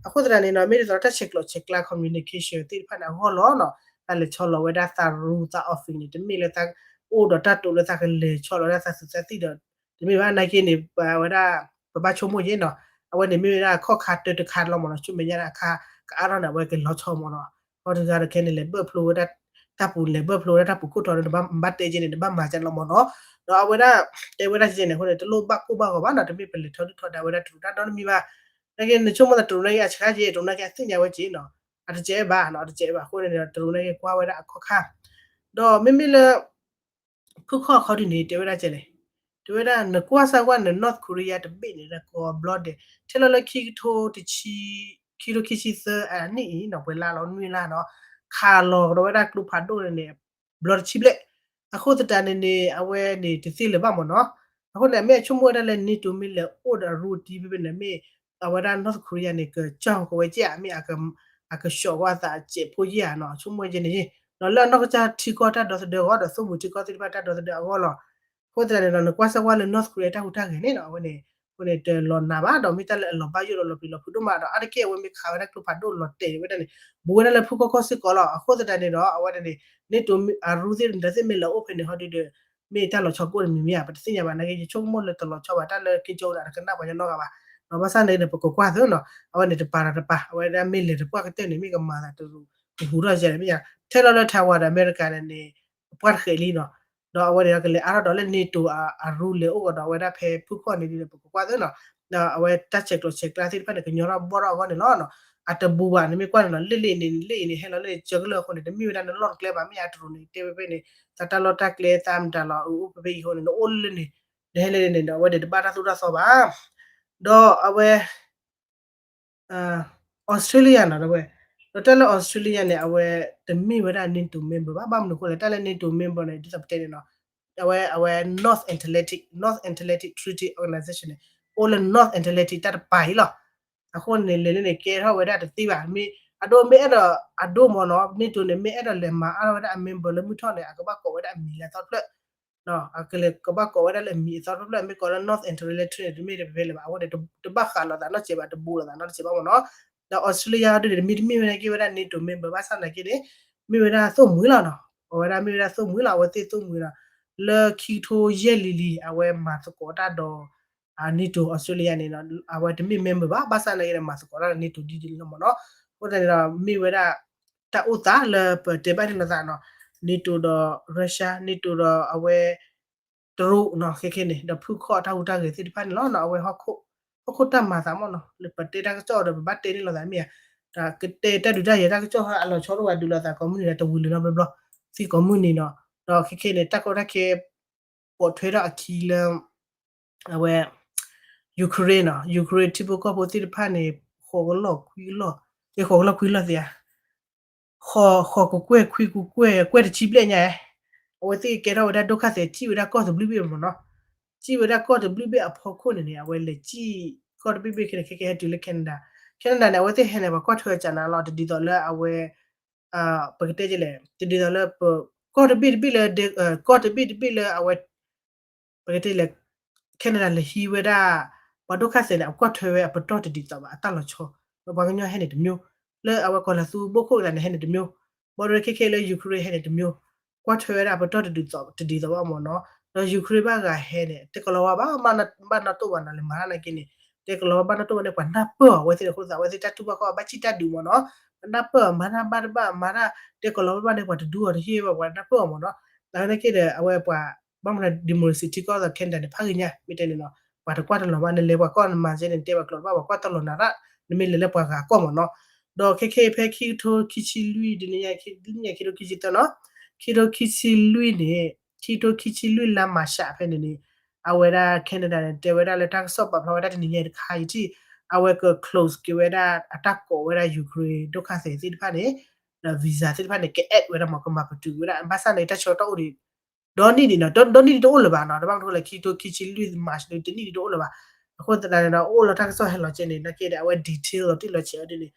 အဃိသတးန့ၣ်နီၤ မ့ၢ်ဒ်သိးတၢ်ဆဲးကျိးဆဲးကျၢ communication သ့ၣ်တဖၣ်န့ၣ် အဂီၢ်လီၤနီၤ တၢ်လဲၤဆီလီၤဝဲဒၣ်သးရူသး office န့ၣ် တမ့ၢ်လၢသးအိၣ်ဒီးတၢ်တိာ်လၢသးကလဲၤဆီလီၤဝဲဒၣ်သးသုးသးသံၣ်ဒီး တမ့ၢ်ဘၣ်နာ်က့န့ၣ် ပဝဲဒၣ် ပဘၣ်ဆိကမိၣ်ယဲနီၤ အဝဲန့ၣ်မ့ၢ်ဝဲဒၣ်ခီၣ်ခါတၢတခါလီၤမ့ၢ်နီၤ ဆူမဲာ်ညါန့ၣ်အခါ ကအါထီၣ်န့ၣ် အဝဲကလီၤဆီမ့ၢ်နီၤ ခီတဂၤတခဲန့ၣ် လဲၤဘၢၣ်ဖျိဝဲဒၣ် တၢ်ပူၤလဲၤဘၢၣ်ဖျိဝဲဒၣ်တၢ်ပူၤခိၣ်ထီၣ်န့ၣ် နဘၣ်တဲက့န့ၣ် နဘၣ်မၤကလီၤမ့ၢ်နီၤ ဒီးအဝဲဒၣ် တဲဝဲဒၣ်က့န့ၣ် အဃိန့ၣ် တလိၣ်ဘၣ်ကိၢ်ဘၣ်ဂီၤဘၣ်နီၤ တမ့ၢ်ပလဲၤထီဒုၣ်ထီဒါဝဲဒၣ်တရူးတၢ်နီတမံၤဘၣ် နာ်က့ နဆိကမိၣ်သးတရူးနာ်က့ အဆှါက့ တရူးနာ်က့ အသ့ၣ်ညါဝဲက့နီၤ အတကဲဘၣ်နီၤ အတကဲဘၣ် အဃိန့ၣ် တရူးနာ်က့ ကွၢ်ဝဲဒၣ်အခီၣ်ခါ ဒီးမ့မ့ၢ်လၢ ဖုၣ်ခီၣ်ခီဒုန့ၣ် တဲဝဲဒၣ်ကဲလဲၣ် တဲဝဲဒၣ် နကွၢ်စၢ်ကွၢ်န့ၣ် North Korea တဘ့ၣ်န့ၣ် ကိးဘျီဒဲး ထဲလီၤလၢခံကထိတဆံ ခံကထိခံဆံသၢအနံၣ်အံၤနီၤ ပှဲၤလါလီၤနွံလါနီၤ ခးလီၤကဒီးဝဲဒၣ်ကျိဖးဒိၣ်န့ၣ် ဘျီတဆံဘျဲၣ် အဃိသတးန့ၣ်န့ၣ် အဝဲန့ၣ်တသ့လၢၤဘၣ်မ့ၢ်နီၤ အဃိန့ၣ် အမ့ၢ်အဆိကမိၣ်ဝဲဒၣ်လၢ NATO မ့ၢ်လဲၤအိၣ်ဒီးအရူတံၢ်ဖဲဖဲန့ၣ် မ့ၢ်အဝဲဒၣ် North Korea န့ၣ် ကကၠီၢ်ကဝဲကဲဧါ မ့ၢ် အကဆှီကဝဲအသးအစဲးဖိယဲၢ်ဧါနီၤ ဆိကမိၣ်ကဲန့ၣ် ဒီးလၢအနီၢ်ကစၢ်ထံကီၢ်တၢ်ဒီသဒၢအဂီၢ်ဒီး သိၣ်မှံၤထံကီၢ်သ့ၣ်တဖၣ်တၢ်ဒီသဒၢအဂီၢ်လီၤ အဃိသတးန့ၣ်ဒီး နကွၢ်စၢ်ကွၢ်လၢ North Korea တၢ်ဟူးတၢ်ဂဲၤန့ၣ်နီၤ အဝဲန့ၣ် အဃိန့ၣ် တလီၤနးဘၣ်ဒီး မ့ၢ်တၢ်လၢအလီၤဘၣ်ယိၣ်ဒီးလီၤပျံၤလီၤဖုးဒိၣ်မးဒီး အါတက့ၢ်အဝဲမ့ၢ်ခးဝဲဒၣ်ကျိဖးဒိၣ်လီၤတဲာ်ဝဲဒၣ်န့ၣ် ဘူးဝဲဒၣ်လၢဖုၣ်ခီၣ်ခီၣ်စ့ၢ်ကီးလီၤ အဃိသတးန့ၣ်ဒီး အဝဲဒၣ်န့ၣ် NATO အရူသ့ၣ်ဒီးသ့ၣ်မ့ၢ်လၢအိၣ်ဖဲန့ၣ်ဟီဒုဒီး မ့ၢ်တၢ်လီၤဆီကအိၣ်တမံၤမ့ၢ်ဧါ ပတသ့ၣ်ညါဘၣ် နာ်က့ ယဆိကမိၣ်လၢတလီၤဆီဘၣ် တၢ်လၢက့ၤကၠီဝဲဒၣ်တကနၣ်ပှၤညီနီတဂၤဘၣ် ဒီးဘၣ်ဆၣ်န့ၣ်ဒီး ပကကွၢ်သ့နီၤ အဝဲန့ၣ်တပၤဒီးတပၤ အဝဲဒၣ်မ့ၢ်လဲၤတပှၢ်ကတၢၢ်န့ၣ် မ့ၢ်ကမၤသးတရူး ကဟူးထီၣ်ယဲၢ်န့ၣ်မ့ၢ်ဧါ ထဲလီၤလၢ Taiwan ဒီး အမဲရကၤန့ၣ်န့ၣ် ပှၢ်တဃဲးလံနီၤ ဒီးအဝဲန့ၣ်ဒီးကလဲၤအါထီၣ်ဒီးလၢ NATO အရူလဲၤအိၣ်ကဒီးအဝဲဒၣ်ဖဲဖုၣ်ခီၣ်န့ၣ်ဒီး ပကကွၢ်သ့နီၤ ဒီးအဝဲတၢ်ဆဲးကျိးဆဲးကျၢသ့ၣ်တဖၣ်န့ၣ် ကညီထီၣ်ဘီၣ်ထီၣ်အဂီၢ်န့ၣ်လီၤ အတဘူးဘၣ်န့ၣ်မ့ၢ်ကွၢ်န့ၣ်နီၤ လ့ၣ်လ့ၣ်န့ၣ် လ့ၣ်အံၤန့ၣ် ဟဲလီၤလၢန့ၣ် ကၢကလၢာ်အဃိန့ၣ် တမ့ၢ်ဝဲဒၣ်နလီၢ်တကျဲဘၣ် မ့ၢ်ဧါ တရူးန့ၣ် တဲဝဲဖဲန့ၣ် သးတၢ်လီၢ်တၢ်ကျဲ သးမတၤလီၤ အအိၣ်ဖဲဖဲအံၤအဃိန့ၣ် နအိၣ်လၢန့ၣ် နဟဲလၢန့ၣ်ဒီး အဝဲန့ၣ်တဘၣ်တၢ်သိၣ်တၢ်သီဘၣ် ဒီးအဝဲ Australia နီၤ ဒီးဝဲ ဒီးတၢ်လၢ Australia န့ၣ် အဝဲတမ့ၢ်ဝဲဒၣ် NATO member ဘၣ် ဘၣ်မနုၤအဃိလဲၣ် တၢ်လၢ NATO member န့ၣ် ဒ်သိးပတဲန့ၣ်နီၤ အဝဲ အဝဲ North Atlantic North Atlantic Treaty Organization န့ၣ် အိၣ်လၢ North Atlantic တၢ်တပၤအံၤလီၤ အဃိန့ၣ် လဲၤလၢန့ၣ် ကဲထီၣ်ဝဲဒၣ်တသ့ဘၣ်. မ့ၢ်အဒိ မ့ၢ်အဲၣ်ဒိး အဒိမ့ၢ်နီၤ NATO န့ၣ် မ့ၢ်အဲၣ်ဒိးလဲၤမၤအါထီၣ်ဝဲဒၣ်အ member လၢမုၢ်ထီၣ်န့ၣ် အကဘၣ်ကိးဝဲဒၣ်အမံၤလၢအသီတဖျၢၣ် ကလဲၤကဘၣ်ကိးဝဲဒၣ်လၢအမံၤအသီတဖျၢၣ် မ့ၢ်ကိးလၢ Northern Territory န့ၣ် တမ့ၢ်တဖဲဖဲလၢၤဘၣ်. အဃိန့ၣ် တဘၣ်ဃးလိာ်သးနီတစဲးဘၣ် တဘူးလိာ်သးနီတစဲးဘၣ်မ့ၢ်နီၤ. ဒီး Australia ဒ်န့ၣ် တမ့ၢ်တမ့ၢ်ဝဲဒၣ်က့ၤဝဲဒၣ် NATO member ဘၣ်ဆၣ်သနာ်က့န့ၣ် မ့ၢ်ဝဲဒၣ်သိၣ်မှံၤလီၤနီၤ. အဝဲဒၣ်မ့ၢ်ဝဲဒၣ်သိၣ်မှံၤလီၤ အဝဲသ့ၣ်သိၣ်မှံၤလီၤ. လၢခံကထိယဲၢ်လံၤလံၤ အဝဲမၤသကိးတၢ်ဒီး NATO Australia န့ၣ်နီၤ အဝဲတမ့ၢ် member ဘၣ် ဘၣ်ဆၣ်သနာ်က့ဒီး မၤသကိးတၢ်ဒီး NATO ဒ်န့ၣ်လီၤမ့ၢ်နီၤ. အဃိသတးန့ၣ်ဒီး မ့ၢ်ဝဲဒၣ် တၢ်အိၣ်သးလၢပတဲဘၣ်န့ၣ်လိာ်သးနီၤ NATO ဒီး Russia NATO ဒီးအဝဲ တရူးနီၤ ခဲခဲန့ၣ် ဒီးဖုၣ်ခီၣ်တၢ်ဟူးတၢ်ဂဲၤသ့ၣ်တဖၣ်န့ၣ်လီၤနီၤ အဝဲဟီၣ်ခိၣ်တၢ်မၤသးမ့ၢ်နီၤ လၢပတဲတၢ်ကစီၣ်ဒီးပဘၣ်တဲန့ၣ်လိာ်သးမ့ၢ်ဧါ တၢ်ကတဲတၢ်ဒုးတၢ်ယၤတၢ်ကစီၣ်ဟီအလီၤဆီဒိၣ်ဝဲဒုးလိာ်သး ကိးမုၢ်နံၤဒီးတဝံၤလၢၤနီတဘျီဘျီ သ့ၣ်ကိးမုၢ်နံၤနီၤ ဒီးခဲခဲန့ၣ် တၢ်ကီတၢ်ခဲ ပိာ်ထွဲထီၣ်အခံလၢ အဝဲ Ukraine နီၤ Ukraine ထံဖိကီၢ်ဖိသ့ၣ်တဖၣ်န့ၣ် ဃိးကလီၢ်ခွံကလီၢ် ဃိးကလီၢ်ခွံကလီၢ်သ့ဧါ ဃိး ဃိးကကွဲၢ်ခွံကကွဲၢ် ကွဲၢ်တဆံဘျဲၣ်ညါ အဝဲသ့ၣ်ကဲထီၣ်ဝဲဒၣ်ဒိၣ်ခါသဲး စံၣ်ဝဲဒၣ်ကီၢ်တဘျုးဘ့ၣ်မ့ၢ်နီၤ စံၣ်ဝဲဒၣ်ကီၢ်တဘျုးဘ့ၣ်အဖီခိၣ်န့ၣ်န့ၣ် အဝဲလဲၤစံၣ်ကီၢ်တဘျုးဘ့ၣ်ခဲန့ၣ် ခဲကဲဟဲတုၤလၢ Canada Canada န့ၣ် အဝဲသ့ၣ်ဟဲန့ၣ် ပှၤကွၢ်ထွဲကနၤလီၤ တဒ်သိးလၢအဝဲ ပကတဲလဲၣ် တဒ်သိးလၢပ ကီၢ်တဘ့ၣ်တဘ့ၣ်လၢ ကီၢ်တဘ့ၣ်တဘ့ၣ်လၢအဝဲ ပကတဲလဲၣ် Canada လဲၤဟံးဝဲဒၣ် ပှၤဒိၣ်ခါသဲးန့ၣ် အကွၢ်ထွဲဝဲအပတီၢ်တဒ်သိးဘၣ် အတၢ်လီၤဆီ ဒီးပှၤကညီဟဲန့ၣ်တမျိုး လၢအဝဲကီၢ်လၤသူဘိခိၣ်ကသးန့ၣ်ဟဲန့ၣ်တမျိုး ဘၣ်ဒီးခဲခဲလၢ Ukraine ဟဲန့ၣ်တမျိုး ကွၢ်ထွဲဝဲဒၣ်အပတီၢ်တဒ်သိးတဒ်သိးဘၣ်မ့ၢ်နီၤ ဒီး Ukraine ဘၣ်ဂၤဟဲန့ၣ် တဲကလီၤဝါဘၣ် ဘၣ်နီၣ်တိၣ်ဘၣ်နီၤ လဲၤမၤတၢ်နာ်က့န့ၣ် တဲကလီၤဝါဘၣ်နီၣ်တိၣ်ဘၣ်န့ၣ် ပှၤနၢ်ပၢၢ်အီၤ အဝဲသ့ၣ်န့ၣ်အဃိသတး အဝဲသ့ၣ်တၢ်တူၢ်ဘၣ်ခီၣ်ဘၣ် ဘၣ်စံၣ်တၢ်ဒုးမ့ၢ်နီၤ ပှၤနၢ်ပၢၢ်အီၤ မၤတၢ်ဘၣ်တဘၣ် မၤတၢ် တဲကလီၤဝါဘၣ်န့ၣ် ပှၤတဒူအီၤတဟ့ၣ်ဘၣ် ပှၤနၢ်ပၢၢ်အီၤမ့ၢ်နီၤ နာ်က့ဒီး အဝဲပှၤ ဘၣ်မနုၤ democracy ထံကီၢ်သိး Canada န့ၣ် ဖးဂ့ၤညါ မ့ၢ်တဲန့ၣ်နီၤ ပှၤတကွၢ်တလီၤဘၣ် နလဲၤပှၤကီၢ်နမၤစဲန့ၣ် တဲပှၤကျိာ်တဘၣ် ပှၤကွၢ်တလီၤနၤတၢ် နမ့ၢ်လဲၤလၢပှၤဂၤကီၢ်မ့ၢ်နီၤ ဒီးခဲခဲဖဲခံကထိခံဆံလွံၢ် ဒ်န့ၣ်ညါ ခံကထိခံဆံသၢနီၤ ခံကထိခံဆံလွံၢ်န့ၣ် ခံကထိခံဆံလွံၢ်လါမၤရှးဖဲန့ၣ်န့ၣ် အဝဲဒၣ် Canada န့ၣ် တဲဝဲဒၣ်လၢတၢ်ကစီၣ်ပာ်ဖျါဝဲဒၣ်တနံၤညါတခါအံၤထံၣ် အဝဲက close က့ၤဝဲဒၣ် အတၢ်ကိးဝဲဒၣ် Ukraine ဒိၣ်ခါသဲးသ့ၣ်တဖၣ်န့ၣ် ဒီး visa သ့ၣ်တဖၣ်န့ၣ် က add ဝဲဒၣ်မ့ၢ် ကမၤပတုာ်ဝဲဒၣ် ဘၣ်ဆၣ်န့ၣ် တၢ်ဆၢကတီၢ်အိၣ်ဒံး ဒီနံၣ်ဒံးနီၤ ဒီနံၣ်ဒံးတအိၣ်လၢၤဘၣ်နီၤ တဘၣ်မနုၤလဲၣ် ခံကထိခံဆံလွံၢ် March န့ၣ် တနံၣ်ဒံးတအိၣ်လၢၤဘၣ် အဃိသတးန့ၣ်ဒီး အိၣ်လၢတၢ်ကစီၣ်ဟဲလီၤကဲန့ၣ် နာ်က့ဒီး အဝဲ detail လီၤတံၢ်လီၤဆဲးအီၤဒ်န့ၣ်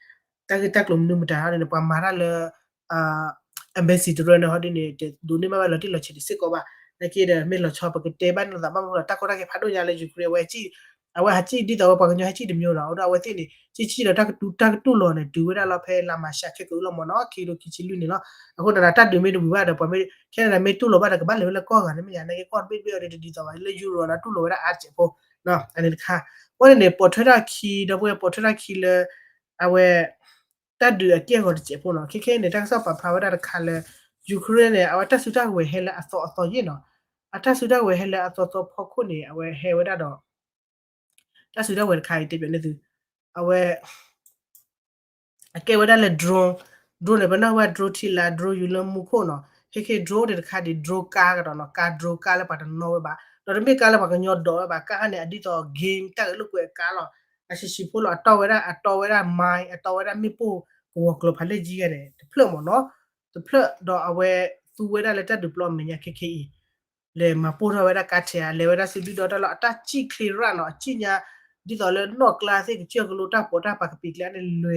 တၢ်ဂ့ၢ်တၢ်ကျိၤမနုၤမတၤဟီဒ်န့ၣ် ပှၤမၤတၢ်လၢ embassy တရၢန့ၣ်ဟီဒ်န့ၣ် တဒိးန့ၢ်ဘၣ်ဝဲလီၤတံၢ်လီၤဆဲးတစ့ၢ်ကီးဘၣ် နာ်က့ဒီး မ့ၢ်လီၤဆီပကတဲဘၣ်န့ၣ်လီၤသးဘၣ်မနုၤလဲၣ် တၢ်ကီတၢ်ခဲဖးဒိၣ်ညါလၢ Ukraine အဝဲ အဝဲဟးစံၣ်ဒ်သိးဝဲပှၤကညီဟဲစံၣ်တမျိုးနီၤ အဃိဒီးအဝဲသ့ၣ်န့ၣ် စံၣ်စံၣ်ဒီးတၢ်ကတူၢ် တၢ်ကတူၢ်လိာ်န့ၣ် တုၤဝဲဒၣ်လီၤဖဲလါမၤရှးခဲကအုလီၤမ့ၢ်နီၤ ခံကထိခံဆံလွံၢ်န့ၣ်လီၤ အဃိသတးဒီးတၢ်ဒုးမ့ၢ်တဝံၤဘၣ်ဒီး ပှၤမ့ၢ် Canada မ့ၢ်တူၢ်လိာ်ဘၣ်ဒီး ကဘၣ်လဲၤဝဲလၢကီၢ်ဂၤန့ၣ်မ့ၢ်ယါ နာ်က့ကီၢ်တဘ့ၣ်တဘ့ၣ်အီၤဒီးတဒ်သိးဘၣ် လၢ Euro နီၤ တူၢ်လိာ်ဝဲဒၣ်အါတစဲးဖိ အန့ၣ်တခါ အဃိန့ၣ်န့ၣ် ပိာ်ထွဲထီၣ်ခံ ဒီပုၢ်ဝဲၢ် ပိာ်ထွဲထီၣ်ခံ ဒီပုၢ်ဝဲၢ် ပိာ်ထွဲထီၣ်ခံလၢ အဝဲ တၢ်ဒုးအက့ၢ်အဂီၤတစဲးဖိနီၤ ခဲခဲန့ၣ် တၢ်ကစီၣ်ပာ်ဖျါဝဲဒၣ်တခါလၢ Ukraine န့ၣ် အဝဲတၢ်စုတၢ်ကဝဲၤဟဲလၢအသီအသီယ့ၣ်နီၤ အတၢ်စုတၢ်ကဝဲၤဟဲလၢအသီသီဖီခိၣ်န့ၣ် အဝဲဟဲဝဲဒၣ်ဒီး တၢ်စုတၢ်ကဝဲၤတခါအံၤတဲပၠးန့ၣ်သု အဝဲ အကဲဝဲဒၣ်လၢ drone drone န့ၣ် ပနၢ်ဟူဝဲ drone ထံလာ် drone ယူၤလၢမူခိၣ်နီၤ ခဲခဲ drone အိၣ်ဒံးတခါဒံး drone ကါကဒီးနီၤ ကါ drone ကါလၢပှၤတနီၣ်ဝဲဘၣ် ဒီးတမ့ၢ်ကါလၢပှၤကညီဒိးဝဲဘၣ် ကါန့ၣ် အဒ်သိး game တၢ်ဂဲၤလိာ်ကွဲအကါလီၤ အဆံးဆံးဖိလီၤ အတီဝဲဒၣ် အတီဝဲဒၣ် mine အတီဝဲဒၣ်မ့ၣ်ပိၢ်ကဝီၤကျိၤဖးလဲၢ်ကၠံဂၤန့ၣ် တဖျၢၣ်မ့ၢ်နီၤ တဖျၢၣ်ဒီးအဝဲသူဝဲဒၣ်လၢတၢ်ဒုးပျီအမဲာ်ညါခဲခဲအံၤ လဲၤမၤပိၢ်ထီၣ်ဝဲဒၣ်ကါထဲး လဲၤဝဲဒၣ်စုဒုၣ်ဒီတၢ်လီၢ် အတၢ်စံၣ်ချ့ရၣ်နီၤ အစံၣ်ညါ ဒ်သိးလၢနီၣ်ကျါသ့ၣ်ကစၢၢ်ကလိတၢ်ပိာ်တၢ်ပာ်ကပံာ်ကျဲန့ၣ် လဲ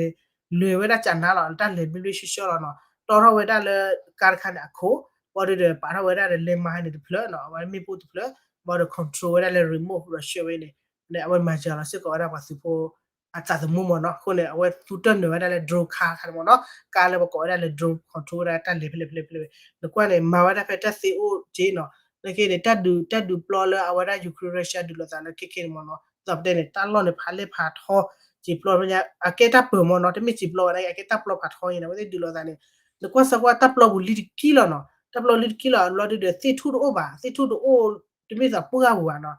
ၤဝဲဒၣ်ကနါလီၤ တၢ်လဲၤဘျ့ဘျ့ဆှီဆှီလီၤနီၤ တီထီၣ်ဝဲဒၣ်လၢကါတခါန့ၣ်အခိၣ် ဘၣ်ဒီးပာ်ထီၣ်ဝဲဒၣ်ဒီး လဲမါန့ၣ်တဖျၢၣ်နီၤ အဝဲမ့ၣ်ပိၢ်တဖျၢၣ် ဘၣ်ဒီး control ဝဲဒၣ်လၢ remote ဒီးဆှၢဝဲန့ၣ် အဝဲမၤစၢၤလီၤစ့ၢ်ကီးဝဲဒၣ်ပှၤသုးဖိ အသးသမူမ့ၢ်နီၤ အဃိန့ၣ် အဝဲသူတၢ်နုာ်ဝဲဒၣ်လၢ drone ခါတခါန့ၣ်မ့ၢ်နီၤ ကါလၢပကိးဝဲဒၣ်လၢ drone control ဝဲဒၣ်တၢ်လဲၤဖဲလဲၣ်ဖဲလဲၣ်ဖဲလဲၣ် နကွၢ်န့ၣ် မၤဝဲဒၣ်ဖဲတၢ်သ့အိၣ်က့နီၤ နာ်က့န့ၣ် တၢ်ဒုး တၢ်ဒုးပျီလၢအဝဲဒၣ် Ukraine Russia ဒုးလိာ်သးလၢခဲခဲန့ၣ်မ့ၢ်နီၤ သိးပတဲန့ၣ် တၢ်လီၢ်န့ၣ် ဖးလဲၢ်ဖးထီ စံာ်ပျီ အကဲတၢ်ပၢၤမ့ၢ်နီၤ တမ့ၢ်စံာ်ပျီဝဲဒၣ် အကဲတၢ်ပျီဖးထီအံၤန့ၣ် အဝဲသ့ၣ်ဒုးလိာ်သးန့ၣ် နကွၢ်စ့ၢ်ကီးတၢ်ပျီပူၤလံတကံလီၤနီၤ တၢ်ပျီလံတကံလီၤ အဘျီဒုဒီး သ့ၣ်ထူၣ်တအိၣ်ဘၣ် သ့ၣ်ထူၣ်တအိၣ် တမ့ၢ်သးပှၢ်ဂၤပူၤဘၣ်နီၤ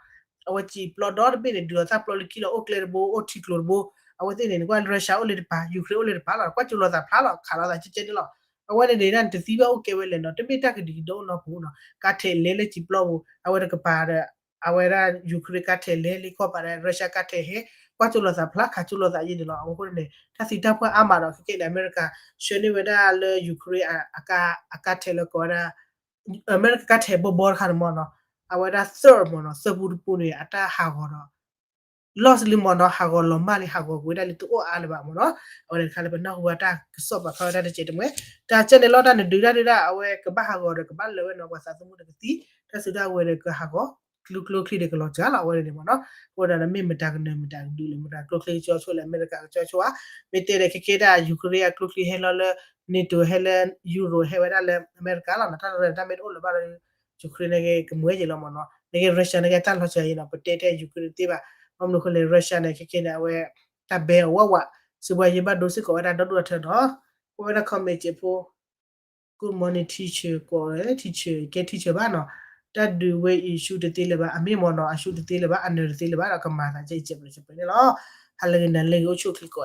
အဝဲစံာ်ပျီဒီတဘ့ၣ်န့ၣ် ဒုးလိာ်တၢ်ပျီလံတကံလီၤ အိၣ်ကျဲတဘိ အိၣ်ထံကျိတဘိ အဝဲသ့ၣ်န့ၣ် နကွၢ် Russia အိၣ်လၢတပၤ Ukraine အိၣ်လၢတပၤလီၤ ကွၢ်ကၠိလိာ်သးဖျါလီၤ ခးလိာ်သးကဲကဲန့ၣ်လီၤ အဝဲန့ၣ်န့ၣ် တသံဘၣ်အိၣ်ကဲဝဲလဲၣ်နီၤ တမ့ၢ်တၢ်ကဒံကဒါအိၣ်နီတပူၤနီၤ ကါထဲးလဲၤလၢစံာ်ပျီပူၤ အဝဲတကပၤဒီး အဝဲဒၣ် Ukraine ကါထဲးလဲၤလၢကီၢ်ပၤဒီး Russia ကါထဲးဟဲ ကွၢ်ကၠိလိာ်သးဖျါ ခးကၠိလိာ်သးယဲန့ၣ်လီၤ အဃိန့ၣ် တၢ်သံတၢ်ပှၢ်အါမးဒီး ခဲကဲန့ၣ် အမဲရကၤ ဆှၢန့ၢ်ဝဲဒၣ်လၢ Ukraine အကါထဲးလၢကိးဝဲဒၣ် အမဲရကၤကါထဲးဘီဘီတခါန့ၣ်မ့ၢ်နီၤ အဝဲဒၣ် THAAD မ့ၢ်နီၤ သၢပူတပူန့ၣ် အတၢ်ဟးဂီၤဒီး loss လံမ့ၢ်နီၤ, ဟးဂီၤလီၤမၢ်လံ, ဟးဂီၤကွံာ်ဝဲဒၣ်လံ တအိၣ်အါလၢၤဘၣ်မ့ၢ်နီၤ. အဝဲန့ၣ်တခါလၢပနၢ်ဟူဘၣ်တၢ်ကစီၣ်ပာ်ဖျါဝဲဒၣ်တစဲးတမှဲ, တၢ်ကဲန့ၣ်လီၤ တၢ်နဒုးတၢ်ဒုးဒၣ် အဝဲကဘၣ်ဟးဂီၤဒီးကဘၣ်လၢာ်ဝဲနီၤ, ပှၤသးသမူဒီးကသံ, တၢ်စုတၢ်ဝဲၤဒီးကဟးဂီၤ, ကျိချံကျိချံဒီးကလီၤစှၤလီၤ အဝဲန့ၣ်မ့ၢ်နီၤ. အဃိဒီးမ့ၢ်မတၤကနၢၤမတၤကဒုးလဲၣ်, မတၤကျိချံကကၠီဆိလဲၣ်, အမဲရကၤကကၠီဆိဧါ, မ့ၢ်တဲဒီးခဲကဲဒၣ် Ukraine အကျိချံဟဲလီၤလၢ NATO ဟဲလၢ Euro ဟဲဝဲဒၣ်လၢအမဲရကၤလီၤနီၤ, တၢ်လီၤတၢ်မ့ၢ်တအိၣ်လၢၤဘၣ်ဒီး Ukraine န့ၣ်ကမူဝဲက့ၤလီၤမ့ၢ်နီၤ, နကဲ Russia န့ၣ်ကဲတၢ်လီၤစှၤအံၤနီၤ, ပတဲတဲ Ukraine တသ့ဘၣ်, ဘၣ်မနုၤအဃိလဲၣ် Russia န့ၣ် ခဲကဲန့ၣ် အဝဲ တၢ်ဘဲအီၤဝးဝး, စံးဘှါယဲဘၣ်ဒိစ့ၢ်ကီးဝဲဒၣ်ဒီဒူၣ်အထၢနီၤ. ကွဲးဝဲဒၣ် comment စဲးဖိ, Good morning teacher ကွဲး teacher ကဲ teacher ဘၣ်နီၤ, တၢ်ဒုးဝဲအံၤ ရှုံးတသ့လၢၤဘၣ်, အမ့ၢ်မ့ၢ်နီၤ အရှုံးတသ့လၢၤဘၣ်, အနၢၤတသ့လၢၤဘၣ်ဒီး ကမၤသးကဲအံၤ စဲးပျဲစဲးပျဲန့ၣ်လီၤ. ဟါလၢဂ့ၤ နၤလၢဂ့ၤ အိၣ်ဆူၣ်အိၣ်ချ့ကိး